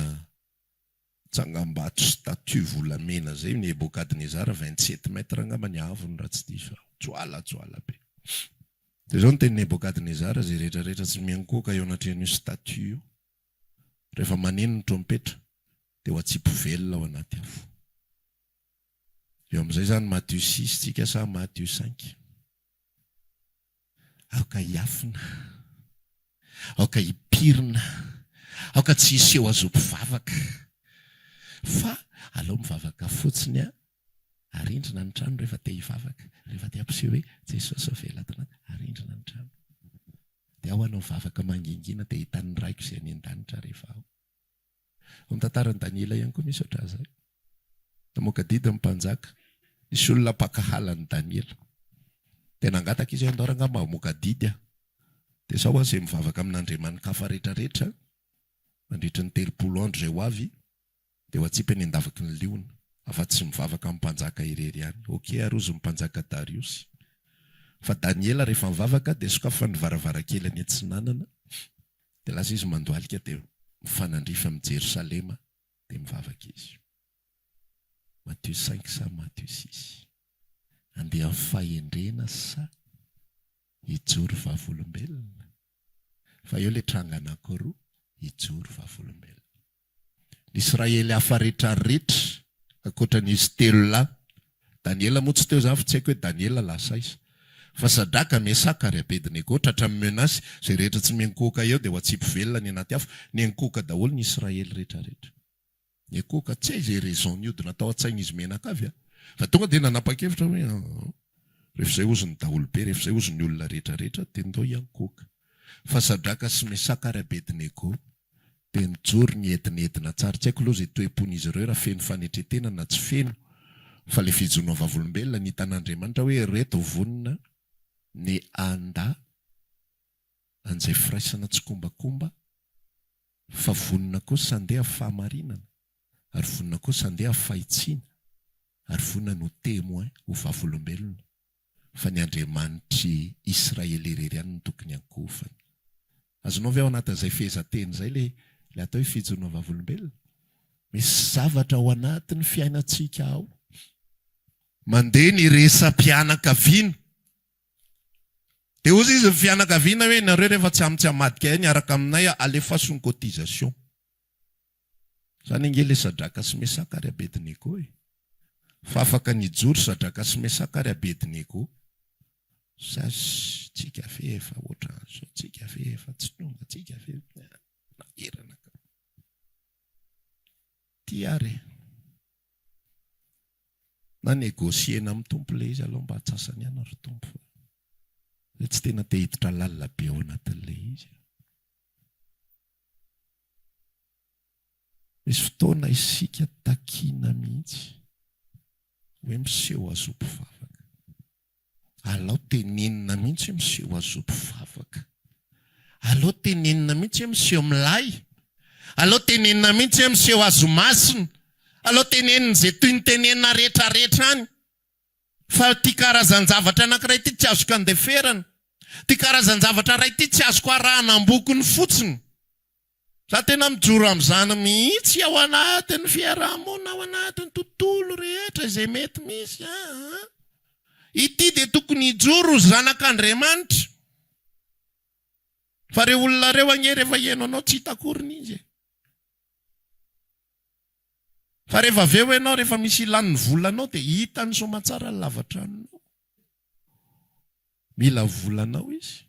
tsangambato statue volamena izay Nebokadnezara, 27 mètres angamba ny haavony raha tsy diso aho. Joalajoala be. Dia izao no tenin'i Nebokadnezara, izay rehetra rehetra tsy miankohoka eo anatrehan'io statue io, rehefa maneno ny trompetra dia ho atsipy velona ao anaty afo. Eo amin'izay izany Matio six tsika sa Matio cinq? Aoka hiafina, aoka hipirina, aoka tsy hiseho azy ho mpivavaka, fa aleo mivavaka fotsiny an, arindrina ny trano rehefa te hivavaka, rehefa te hampiseho hoe Jesosy ô velona ato anaty, arindrina ny trano. Dia ao hanao vavaka mangingina dia hitan'ny Raiko izay any an-danitra rehefa ao. Ao amin'ny tantaran'i Daniela ihany koa misy ohatran'izay. Namoaka didy ny mpanjaka. Nisy olona mpankahala an'i Daniela. Dia nangataka izy hoe andao rangahy mba hamoaka didy aho. Dia izao aho izay mivavaka amin'andriamani-kafa rehetrarehetra mandritra ny 30 andro izay ho avy dia ho atsipy any an-davaky ny liona, afa-tsy mivavaka amin'ny mpanjaka irery ihany. Ok ary hozy ny mpanjaka Dariosy. Fa Daniela rehefa nivavaka dia sokafany ny varavarankely any atsinanana Dia lasa izy mandohalika dia mifanandrify amin'i Jerosalema dia mivavaka izy. Matio cinq sa Matio six? Andeha amin'ny fahendrena sa hijoro vavolombelona? Fa eo ilay tranga anankiroa, hijoro vavolombelona. Ny Israely hafa retraretra ankoatra an'izy telo lahy. Daniela moa tsy teo izany fa tsy haiko hoe Daniela lasa aiza. Fa Sadraka, Mesaka ary Abednego tratran'ny menace, izay rehetra tsy miankohoka eo dia ho atsipy velona any anaty afo. Niankohoka daholo ny Israely retraretra. Niankohoka, tsy hay izay raison nihodina tao an-tsain'izy mianakavy a! Fa tonga dia nanapa-kevitra hoe aa rehefa izay hozy ny daholobe, rehefa izay hozy ny olona retraretra dia ndao hiankohoka. Fa Sadraka sy Mesaka ary Abednego dia nijoro niedinedina tsara. Tsy haiko aloha izay toe-pon'izy ireo raha feno fanetren-tena na tsy feno, fa ilay fijoroana vavolombelona ny hitan'Andriamanitra hoe ireto vonona ny handà an'izay firaisana tsikombakomba fa vonona kosa handeha fahamarinana ary vonona kosa handeha fahitsiana ary vonona ny ho témoin, ho vavolombelona. fa ny Andriamanitr'i Israely irery ihany no tokony hiankohofana. Azonao ve ao anatin'izay fehezanteny izay ilay ilay atao hoe fijoroana vavolombelona? Misy zavatra ao anatin'ny fiainantsika ao. Mandeha ny resa-pianakaviana. Dia hozy izy ny fianakaviana hoe nareo rehefa tsy amin'ny tsy hamadika ahy niaraka aminay alefaso ny cotisation. Zany ange le Sadraka sy Mesaka ary Abednego e. Fa afaka nijoro Sadraka sy Mesaka ary Abednego. Sas tsika ve efa ohatran'izao, tsika ve efa tsy tonga, tsika ve nahirana ka. Ty ary e. Na negocier-na amin'ny Tompo ilay izy aloha mba atsasany ihany ry Tompo fa zay tsy tena te hiditra lalina be ao anatin'ilay izy aho. Misy fotoana isika takiana mihitsy hoe miseho azy ho mpivavaka. Alao tenenina mihitsy hoe miseho azy ho mpivavaka. Alao tenenina mihitsy hoe miseho milay. Alao tenenina mihitsy hoe miseho azy ho masina. Alao tenenina izay toy ny tenenina rehetrarehetra any. Fa ity karazan-javatra anankiray ity tsy azoko andeferana. Ity karazan-javatra iray ity tsy azoko arahana ambokony fotsiny. Za tena mijoro amin'izany mihitsy ao anatin'ny fiarahamonina, ao anatin'ny tontolo rehetra izay mety misy aa. Ity dia tokony hijoro ho zanak'Andriamanitra. Fa ireo olona ireo ange rehefa heno anao tsy hita akoriny izy e. Fa rehefa avy eo ianao rehefa misy ilany ny volanao dia hitany soamatsara ny lavatranonao. Mila volanao izy.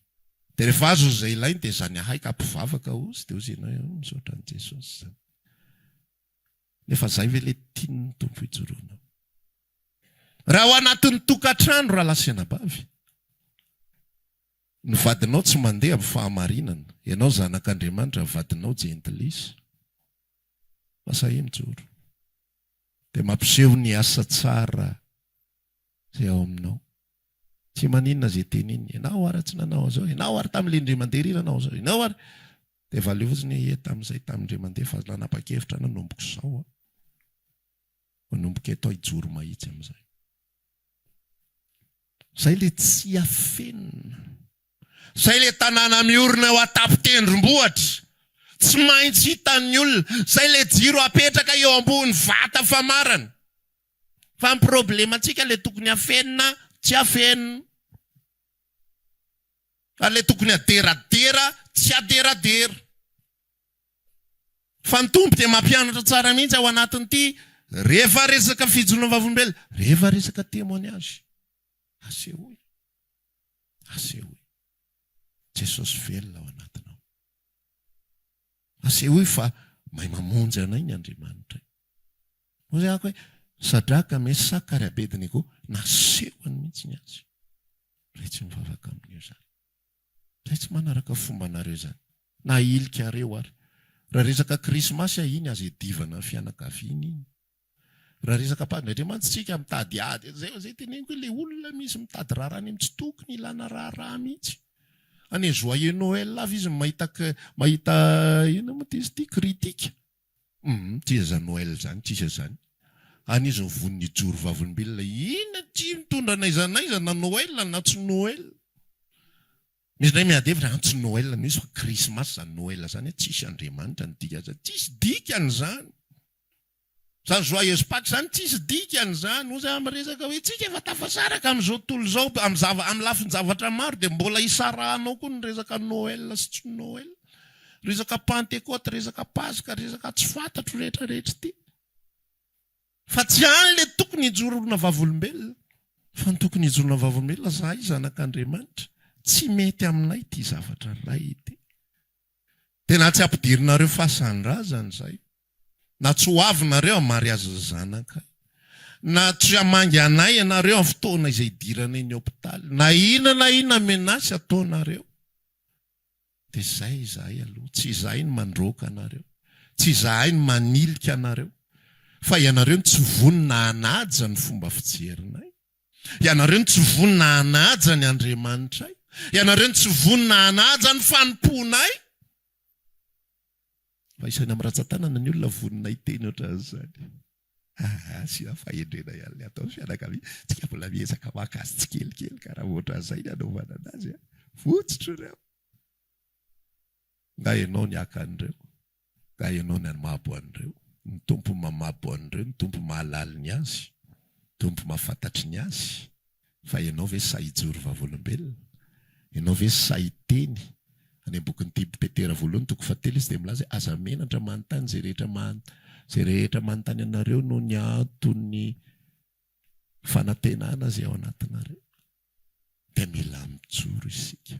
Dia rehefa azony izay ilainy dia izany ahay ka mpivavaka ozy dia ozy ianao hoe misaotra an'i Jesosy izany. Nefa izay ve ilay tian'ny Tompo hijoroanao? Raha ao anatin'ny tokantrano rahalahy sy anabavy, ny vadinao tsy mandeha amin'ny fahamarinana, ianao zanak'Andriamanitra, ny vadinao jentilisa, fa sahia mijoro. Dia mampiseho ny asa tsara izay ao aminao. Tsy maninona izay teneniny. Ianao ary tsy nanao an'izao, ianao ary tamin'ilay indray mandeha iry nanao an'izao, ianao ary. Dia valio fotsiny hoe ie tamin'izay tamin'ny indray mandeha fa nanapa-kevitra aho nanomboka izao aho. Manomboka eto aho hijoro mahitsy amin'izay. Izay ilay tsy afenina. Izay ilay tanàna miorina eo an-tampon-tendrombohitra. Tsy maintsy hitan'ny olona. Izay ilay jiro apetraka eo ambony vata famarana. Fa ny problemantsika le tokony afenina tsy afenina. Ary le tokony aderadera tsy aderadera. Fa ny Tompo dia mampianatra tsara mihitsy ao anatin'ity rehefa resaka fijoroana vavolombelona, rehefa resaka témoignage. Asehoy. Asehoy. Jesosy velona ao anatinao. Asehoy fa mahay mamonjy anay ny Andriamanitray. Hoy aho hoe, Sadraka, Mesaka ary Abednego, nasehony mihitsy ny azy. Izay tsy mivavaka amin'io izany. Izay tsy manaraka fombanareo izany. Na ahilikareo ary. Raha resaka krismasy ah, iny aza iadivana ny fianakaviana iny. Raha resaka pa, indraindray mantsy tsika mitady ady, zay zay teneniko hoe le olona misy mitady raharaha any amin'ny tsy tokony ilana raharaha mihitsy. Any joyeux Noël avy izy mahita mahita inona moa ty izy ity critique. Humm tsy iza zany Noël zany, tsisy an'izany. Any izy nivonona hijoro vavolombelona, inona ty mitondra n'aiza n'aiza na Noël na tsy Noël. Misy indray miady hevitra an tsy Noël no izy fa Krismasy zany Noël zany an, tsisy Andriamanitra ny dikan'izany, tsisy dikany zany. Zany joyeuse Pâques zany tsisy dikany zany, hoy za miresaka hoe tsika efa tafasaraka amin'izao tontolo izao amin'ny zava amin'ny lafin-javatra maro dia mbola isarahanao koa ny resaka Noël sy tsy Noël, resaka Pentecote, resaka Paska, resaka tsy fantatro rehetra rehetra ity. Fa tsy any le tokony hijoroana vavolombelona fa ny tokony hijoroana vavolombelona zahay zanak'Andriamanitra, tsy mety aminay ity zavatra ray ity. Tena tsy ampidirinareo fasan-drazana izay. Na tsy ho avy nareo amin'ny mariazin'ny zanakay. Na tsy hamangy anay ianareo amin'ny fotoana izay hidiranay ny hopitaly. Na inona na inona menace ataonareo. Dia izay izahay aloha. Tsy izahay no mandroaka anareo. Tsy izahay no manilika anareo. Fa ianareo no tsy vonona hanaja ny fomba fijerinay. Ianareo no tsy vonona hanaja ny Andriamanitray. Ianareo no tsy vonona hanaja ny fanompoanay. Fa isaina amin'ny ratsan-tanana ny olona vonona hiteny ohatran'izany. Aa, asiana fahendrena ihany ilay atao fianakaviana. Tsika mbola miezaka maka azy tsikelikely ka raha ohatran'izay ny anaovana anazy a. Votsotra ireo. Nga ianao ny haka an'ireo? Nga ianao ny hamabo an'ireo? Ny Tompo mamabo an'ireo, ny Tompo mahalal ny azy. Tompo mahafantatry ny azy fa ianao ve sahy hijoro vavolombelona? Ianao ve sahy hiteny? Any amin'ny bokin'i Tib Petera voalohany toko fahatelo izy dia milaza hoe aza menatra manontany izay rehetra izay rehetra manontany anareo noho ny anton'ny fanantenana izay ao anatinareo. Dia mila mijoro isika.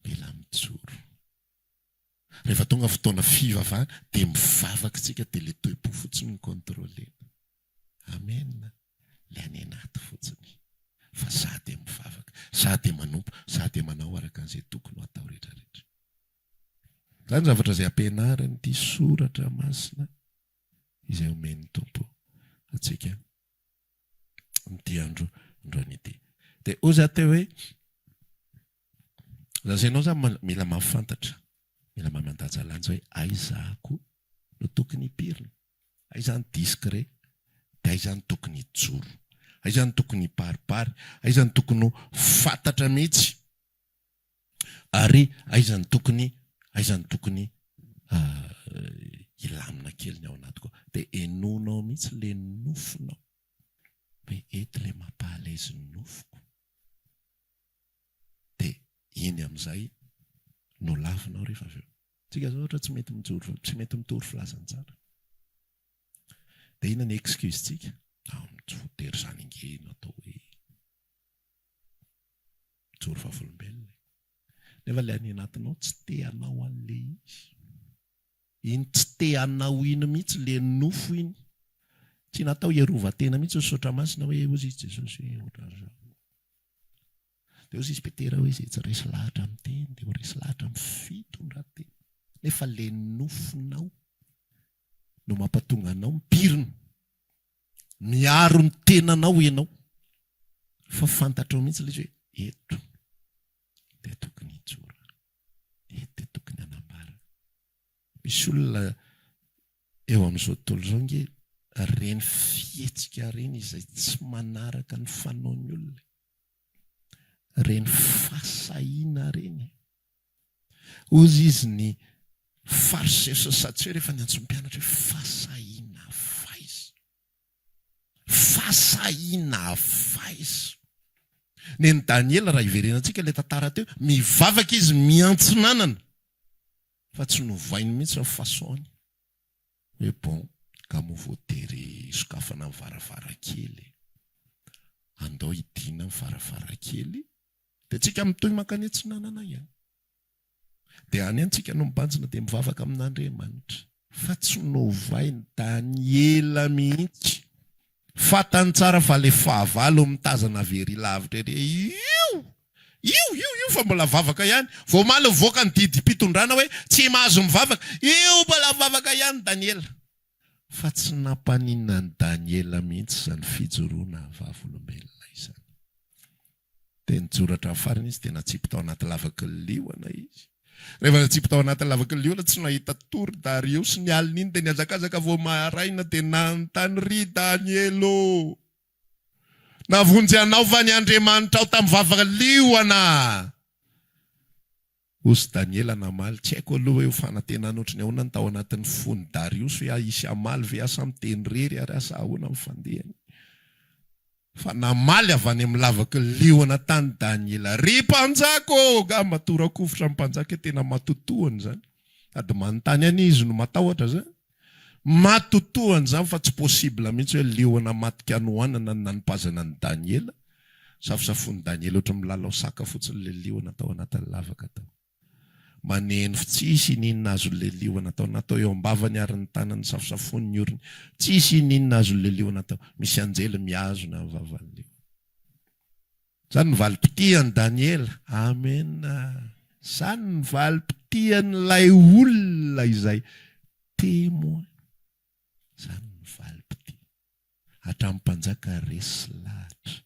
Mila mijoro. Rehefa tonga fotoana fivavahana dia mivavaka isika dia ilay toe-po fotsiny no contrôler-na. Amen. Ilay any anaty fotsiny. Fa za dia mivavaka, za dia manompo, za dia manao araka an'izay tokony ho atao rehetra rehetra. Izany zavatra izay ampianarin'ity soratra masina izay omen'ny Tompo antsika amin'ity andro androany ity. Dia hoy za teo hoe, za sy ianao zany mila mahafantatra, mila mahay mandanjalanja hoe aiza ako no tokony hipirina, aiza ny discret, dia aiza no tokony hijoro, aiza no tokony hibaribary, aiza no tokony ho fantatra mihitsy. Ary aiza no tokony aiza no tokony hilamina kely ny ao anatiko ao. Dia henoinao mihitsy ilay nofinao hoe eto ilay mampaha-à-l'aise ny nofoko. Dia iny amin'izay no lavinao rehefa avy eo. Tsika zao ohatra tsy mety mijoro tsy mety mitory filazantsara. Dia inona ny excuse-tsika? Ah, tsy voatery izany ange no atao hoe Mijoro vavolombelona e. Nefa ilay any anatinao tsy te hanao an'ilay izy. Iny tsy te hanao iny mihitsy ilay nofo iny. Tsy natao hiarovan-tena mihitsy ny Soratra Masina hoe hozy izy Jesosy hoe ohatran'izao. Dia hozy izy Petera hoe izay tsy resy lahatra amin'ny teny dia ho resy lahatra amin'ny fitondran-tena. Nefa ilay nofonao no mampatonga anao mipirina. Miaro ny tenanao ianao fa fantatrao mihitsy ilay izy hoe eto dia tokony hijoro, eto dia tokony hanambara. Misy olona eo amin'izao tontolo izao ange ireny fihetsika ireny izay tsy manaraka ny fanaon'ny olona, ireny fahasahiana ireny. Hozy izy ny Fariseo sy ny Sadoseo rehefa niantso ny mpianatra hoe fahasahiana avaiza? Fahasahiana avaiza? Nen'i Daniela, raha hiverenantsika ilay tantara teo, mivavaka izy miantsinanana fa tsy novainy mihitsy ny façon-ny. Hoe bon, ka moa voatery sokafana ny varavarankely e. Andao hidiana ny varavarankely. Dia tsika mitohy mankany atsinanana ihany. Dia any antsika no mibanjina dia mivavaka amin'Andriamanitra. Fa tsy novain'i Daniela mihitsy. Fantany tsara fa ilay fahavalo mitazana avy ery lavitra ery, io! Io, io, io fa mbola vavaka ihany. Vao omaly nivoaka ny didim-pitondrana hoe tsy mahazo mivavaka. Io mbola vavaka ihany Daniela. Fa tsy nampaninona an'i Daniela mihitsy izany fijoroana vavolombelona izany. Dia nijoro hatramin'ny farany izy, dia natsipy tao anaty lavaky ny liona izy. Rehefa natsipy tao anaty lavaky ny liona, tsy nahita tory Dariosy ny alin'iny, dia nihazakazaka vao maraina, dia nanontany, Ry Daniela ô, navonjy anao va ny Andriamanitrao tamin'ny vava liona? Hozy Daniela namaly, Tsy haiko aloha hoe ho fanantenana ohatry ny ahoana ny tao anatin'ny fon'i Dariosy hoe hisy hamaly ve aho sa miteny irery ary aho sa ahoana ny fandehany. Fa namaly avy any amin'ny lavaky ny liona tany Daniela, Ry mpanjaka ô! Angamba tora-kovitra ny mpanjaka hoe tena matotohana izany. Sady manontany an'i izy no matahotra izany. Matotohana izany fa tsy possible mihitsy hoe liona matin-kanoanana no nanipazana an'i Daniela. Safosafoin'i Daniela ohatran'ny milalao saka fotsiny ilay liona tao anatin'ny lavaka tao. Maneno tsisy ininona azon'ilay liona atao. Natao eo am-bavany ary ny tanany safosafoiny ny orony. Tsisy ininona azon'ilay liona atao. Misy anjely mihazona ny vavan'ny liona. Izany ny valim-pitian'i Daniela. Amena. Izany ny valim-pitian'ilay olona izay témoin. Izany ny valim-pitia. Hatramin'ny mpanjaka resy lahatra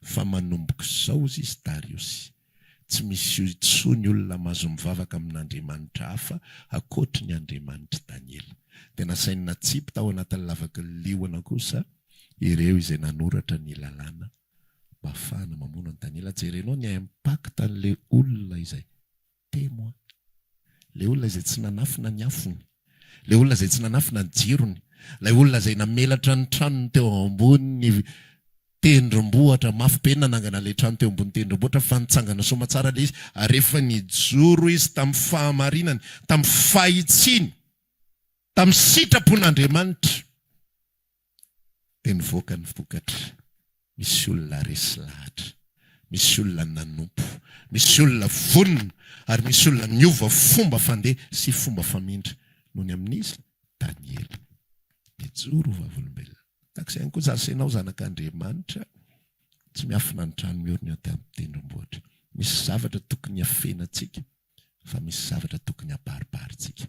fa manomboka izao hozy izy Dariosy, tsy misy intsony olona mahazo mivavaka amin'andriamanitra hafa ankoatry ny Andriamanitr'i Daniela. Dia nasainy natsipy tao anatin'ny lavaky ny liona kosa ireo izay nanoratra ny lalàna mba hahafahana mamono an'i Daniela. Jerenao ny impact an'ilay olona izay Témoin. Ilay olona izay tsy nanafina ny afony. Ilay olona izay tsy nanafina ny jirony. Ilay olona izay namelatra ny tranony teo ambonin'ny Tendrombohitra mafy be nanangana ilay trano teo ambony tendrombohitra fa nitsangana soamatsara ilay izy ary rehefa nijoro izy tamin'ny fahamarinany, tamin'ny fahitsiany, tamin'ny sitrapon'Andriamanitra dia nivoaka ny vokatra. Misy olona resy lahatra, misy olona nanompo, misy olona vonona ary misy olona niova fomba fandeha sy fomba famindra noho ny amin'iza? Daniela. Nijoro ho vavolombelona. Tahaka izay ihany koa za sy ianao zanak'Andriamanitra tsy miafina ny trano miorina eo an-tendrombohitra. Misy zavatra tokony hafenantsika fa misy zavatra tokony habaribarintsika.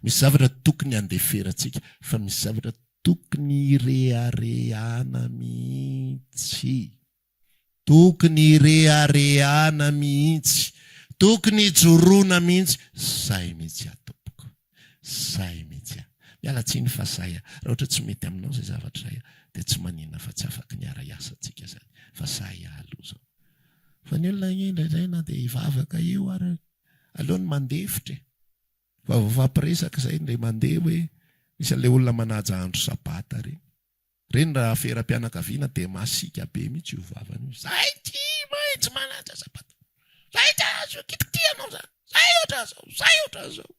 Misy zavatra tokony handeferantsika fa misy zavatra tokony hireharehana mihitsy. Tokony hireharehana mihitsy. Tokony hijoroana mihitsy. Zay mihitsy aho tompoko. Zay mihitsy aho. Miala tsiny fa zay aho. Raha ohatra tsy mety aminao izay zavatra izay dia tsy maninona fa tsy afaky ny hiara-hiasa antsika izany. Fa zay aho aloha izao. Fa ny olona anie indraindray na dia hivavaka eo ary aleony mandefitra e. Fa vao mifampiresaka izay indray mandeha hoe misy an'ilay olona manaja andro sabata ireny. Ireny raha aferam-pianakaviana dia masiaka be mihitsy io vavany io. Zay tsy maintsy manaja sabata. Zay tsy azo kitikitihanao zany. Zay ohatran'izao, zay ohatran'izao.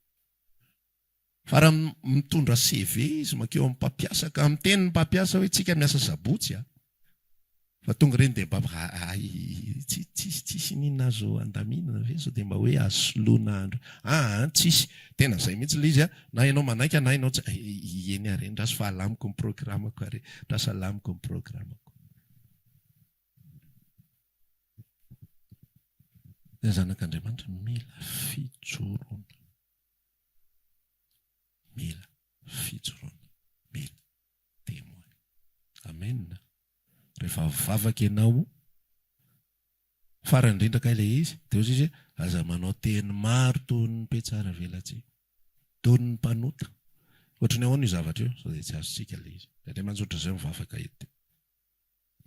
Fa raha mitondra CV izy mankeo amin'ny mpampiasa ka miteny ny mpampiasa hoe tsika miasa sabotsy a. Fa tonga ireny dia mba hay tsy tsisy tsisy n'inona azo andaminana ve sao dia mba hoe azo soloina andro. Aa tsisy. Tena izay mihitsy ilay izy a. Na ianao manaika na ianao tsy eny ary eny ndraso fa alamiko ny programako ary ndraso alamiko ny programako. Ny zanak'Andriamanitra mila fijoroana. Mila fijoroana. Mila témoin. Amen. Rehefa mivavaka ianao, farany indrindra kay ilay izy, dia hoy izy hoe, aza manao teny maro toy ny mpitsara velatsihy, toy ny mpanota. Ohatry ny ahoana io zavatra io? Sao dia tsy azontsika ilay izy. Indraindray mantsy ohatran'izay mivavaka eto.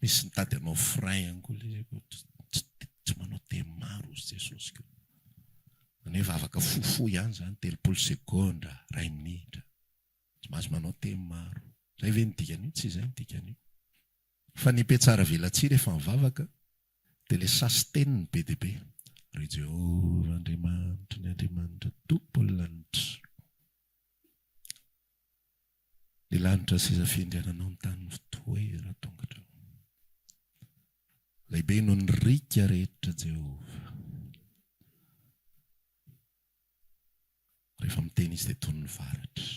Misy mitady hanao frein ihany koa ilay izy, tsy manao teny maro hozy Jesosy koa. Izany hoe vavaka fohifohy ihany izany, 30 segondra, iray minitra. Tsy mahazo manao teny maro. Izay ve ny dikan'io? Tsy izay ny dikan'io. Fa ny mpiatsara velatsihy rehefa mivavaka dia ilay sasiteniny be dia be. Ry Jehovah Andriamanitry ny Andriamanitra Tompon'ny lanitra. Ny lanitra seza fiandriananao ny tany fitoeran-tongotrao. Lehibe noho ny riaka rehetra Jehovah. Rehefa miteny izy dia toy ny varatra.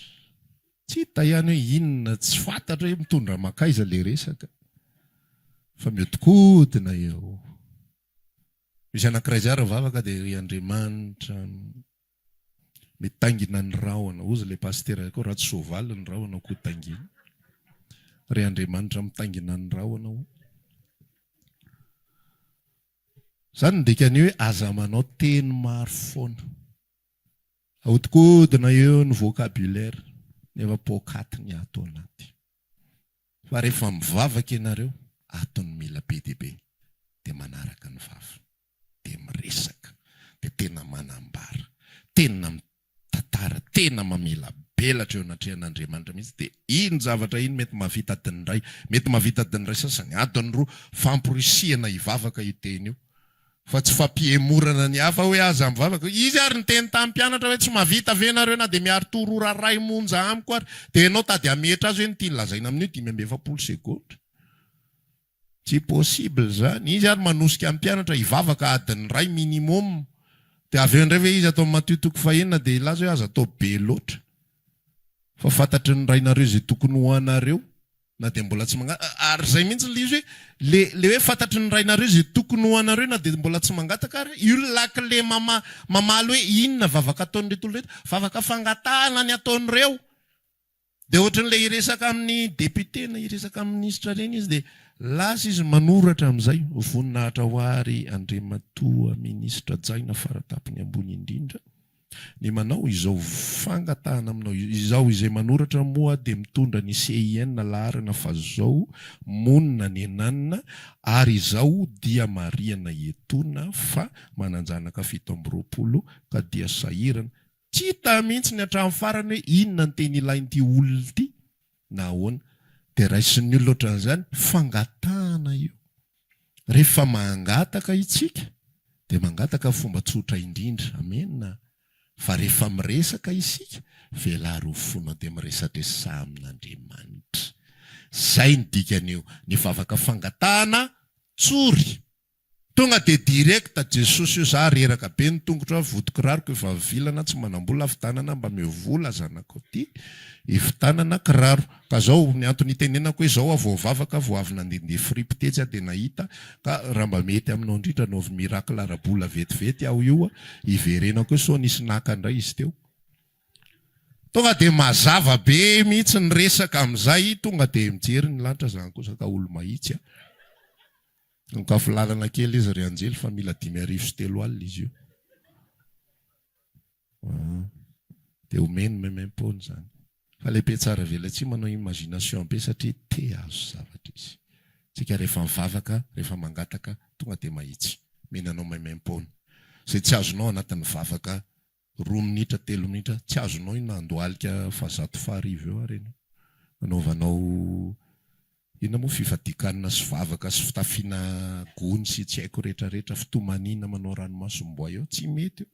Tsy hita ihany hoe inona, tsy fantatra hoe mitondra mankaiza ilay resaka fa mihodinkodina eo. Misy anankiray izay ary mivavaka dia ry Andriamanitra mitaingina ny rahona. Hozy ilay pasitera koa raha tsy soavaly ny rahona koa taingina. Ry Andriamanitra mitaingina ny rahona o. Izany no dikan'ny hoe aza manao teny maro foana. Ahodikodina eo ny vocabulaire nefa poakaty ny ato anaty. Fa rehefa mivavaka ianareo, ato no mila be dia be, dia manaraka ny vava, dia miresaka, dia tena manambara, tena Tantara tena mamelabelatra eo anatrehan'Andriamanitra mihitsy dia iny zavatra iny mety mahavita adiny iray, mety mahavita adiny iray sasany, adiny roa, famporisihana hivavaka io teny io fa tsy fampihemorana ny hafa hoe aza mivavaka. Izy ary niteny tamin'ny mpianatra hoe tsy mahavita ve nareo na dia miari-tory ora iray monja amiko ary dia ianao tady hametra azy hoe ny tiany lazaina amin'io 45 segondra. Tsy possible zany. Izy ary manosika ny mpianatra hivavaka adiny iray minimum. Dia avy eo indray ve izy ato amin'ny Matio toko fahenina dia hilaza hoe aza atao be loatra. Fa fantatry ny Rainareo izay tokony ho anareo na dia mbola tsy mangataka. Ary izay mihitsy ilay izy hoe le le hoe fantatry ny Rainareo izay tokony ho anareo na dia mbola tsy mangataka ary io la clé mama mamaly hoe inona vavaka ataon'ireto olona ireto. Vavaka fangatahana ny ataon'ireo. Dia ohatran'ilay hiresaka amin'ny député na hiresaka amin'ny minisitra ireny izy dia lasa izy manoratra amin'izay, voninahitra ho ahy ry Andriamatoa Minisitra hajaina faratampony ambony indrindra ny manao izao fangatahana aminao izao, izay manoratra moa dia mitondra ny CIN laharana fa zao monina any Ananina ary izao dia marihana etoana fa manan-janaka 27 ka dia sahirana Tsy hita mihitsy ny hatramin'ny farany hoe inona ny teny ilain'ity olona ity na ahoana. Dia raisin'ny olona ohatran'izany, fangatahana io. Rehefa mangataka itsika dia mangataka fomba tsotra indrindra, amena, fa rehefa miresaka isika, velaro ho fonao dia miresadresaha amin'Andriamanitra. Zay ny dikan'io, ny vavaka fangatahana tsory. Tonga dia direct Jesosy io za reraka be ny tongotro a vody kiraroko efa vilana tsy manambola avitanana mba meo vola zanako ty hivitanana kiraro ka zao ny antony itenenako hoe zao aho vao vavaka vao avy nandendeha fripy tetsy aho dia nahita ka raha mba mety aminao indrindra anaovy miracle ara-bola vetivety aho io a hiverenako eo sao nisy naka indray izy teo Tonga dia mazava be mihitsy ny resaka amin'izay tonga dia mijery ny lanitra zany kosa ka olo-mahitsy a. Nokafy lalana kely izy ry Anjely fa mila 3005 izy io. Ah. Dia omeny maimaim-poana izany. Fa ilay mpihatsara velatsihy manao imagination be satria te hahazo zavatra izy. Tsika rehefa mivavaka, rehefa mangataka, tonga dia mahitsy. Mena anao maimaim-poana. Izay tsy azonao anatin'ny vavaka Roa minitra, telo minitra, tsy azonao io na handohalika fahazato faharivo eo ary ianao. Anaovanao inona moa fifadian-kanina sy vavaka sy fitafiana gony sy tsy haiko rehetra rehetra, fitomaniana manao ranomasom-boay eo, tsy mety io.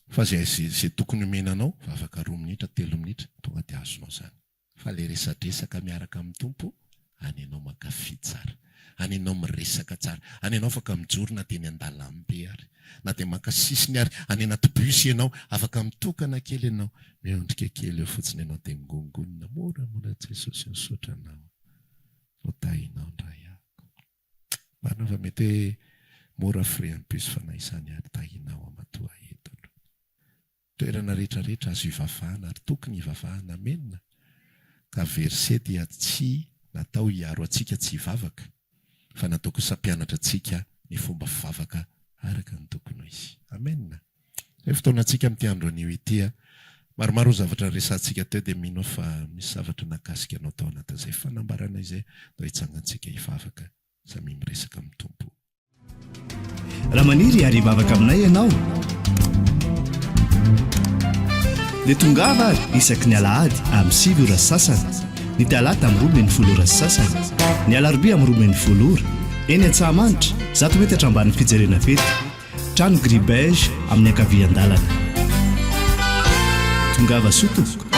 Fa izay izay tokony omena anao, vavaka roa minitra, telo minitra, tonga dia azonao izany. Fa le resadresaka miaraka amin'ny Tompo, any ianao mankafy tsara, any ianao miresaka tsara, any ianao afaka mijoro na dia eny an-dalambe ary, na dia maka sisiny ary, any anaty bus ianao, afaka mitokana kely ianao, miondrika kely eo fotsiny ianao dia mingongonona moramora Jesosy misaotra anao, voatahinao indray aho. Marina fa mety hoe mora frais en bus fa na izany ary tahinao amatoa eto aloha. Toerana rehetra rehetra azo ivavahana ary tokony hivavahana Amen ka verset dia tsy natao hiaro antsika tsy hivavaka fa natao kosa hampianatra antsika ny fomba fivavaka araka ny tokony ho izy Amen Izay fotoanantsika amin'ity andro anio ity a. Maromaro ny zavatra resahantsika teo dia mino aho fa misy zavatra nahakasika anao tao anatin'izay fanambarana izay. Ndao hitsangantsika hivavaka samia miresaka amin'ny Tompo. Raha maniry ary hivavaka aminay ianao dia tongava ary isaky ny alahady amin'ny 9 ora sasany, ny talata amin'ny 12 ora sasany, ny alarobia amin'ny 12 ora, eny Antsahamanitra, zato metatra ambanin'ny fijerena fety, trano gris beige amin'ny ankavian-dalana. Tongava soa tompoko.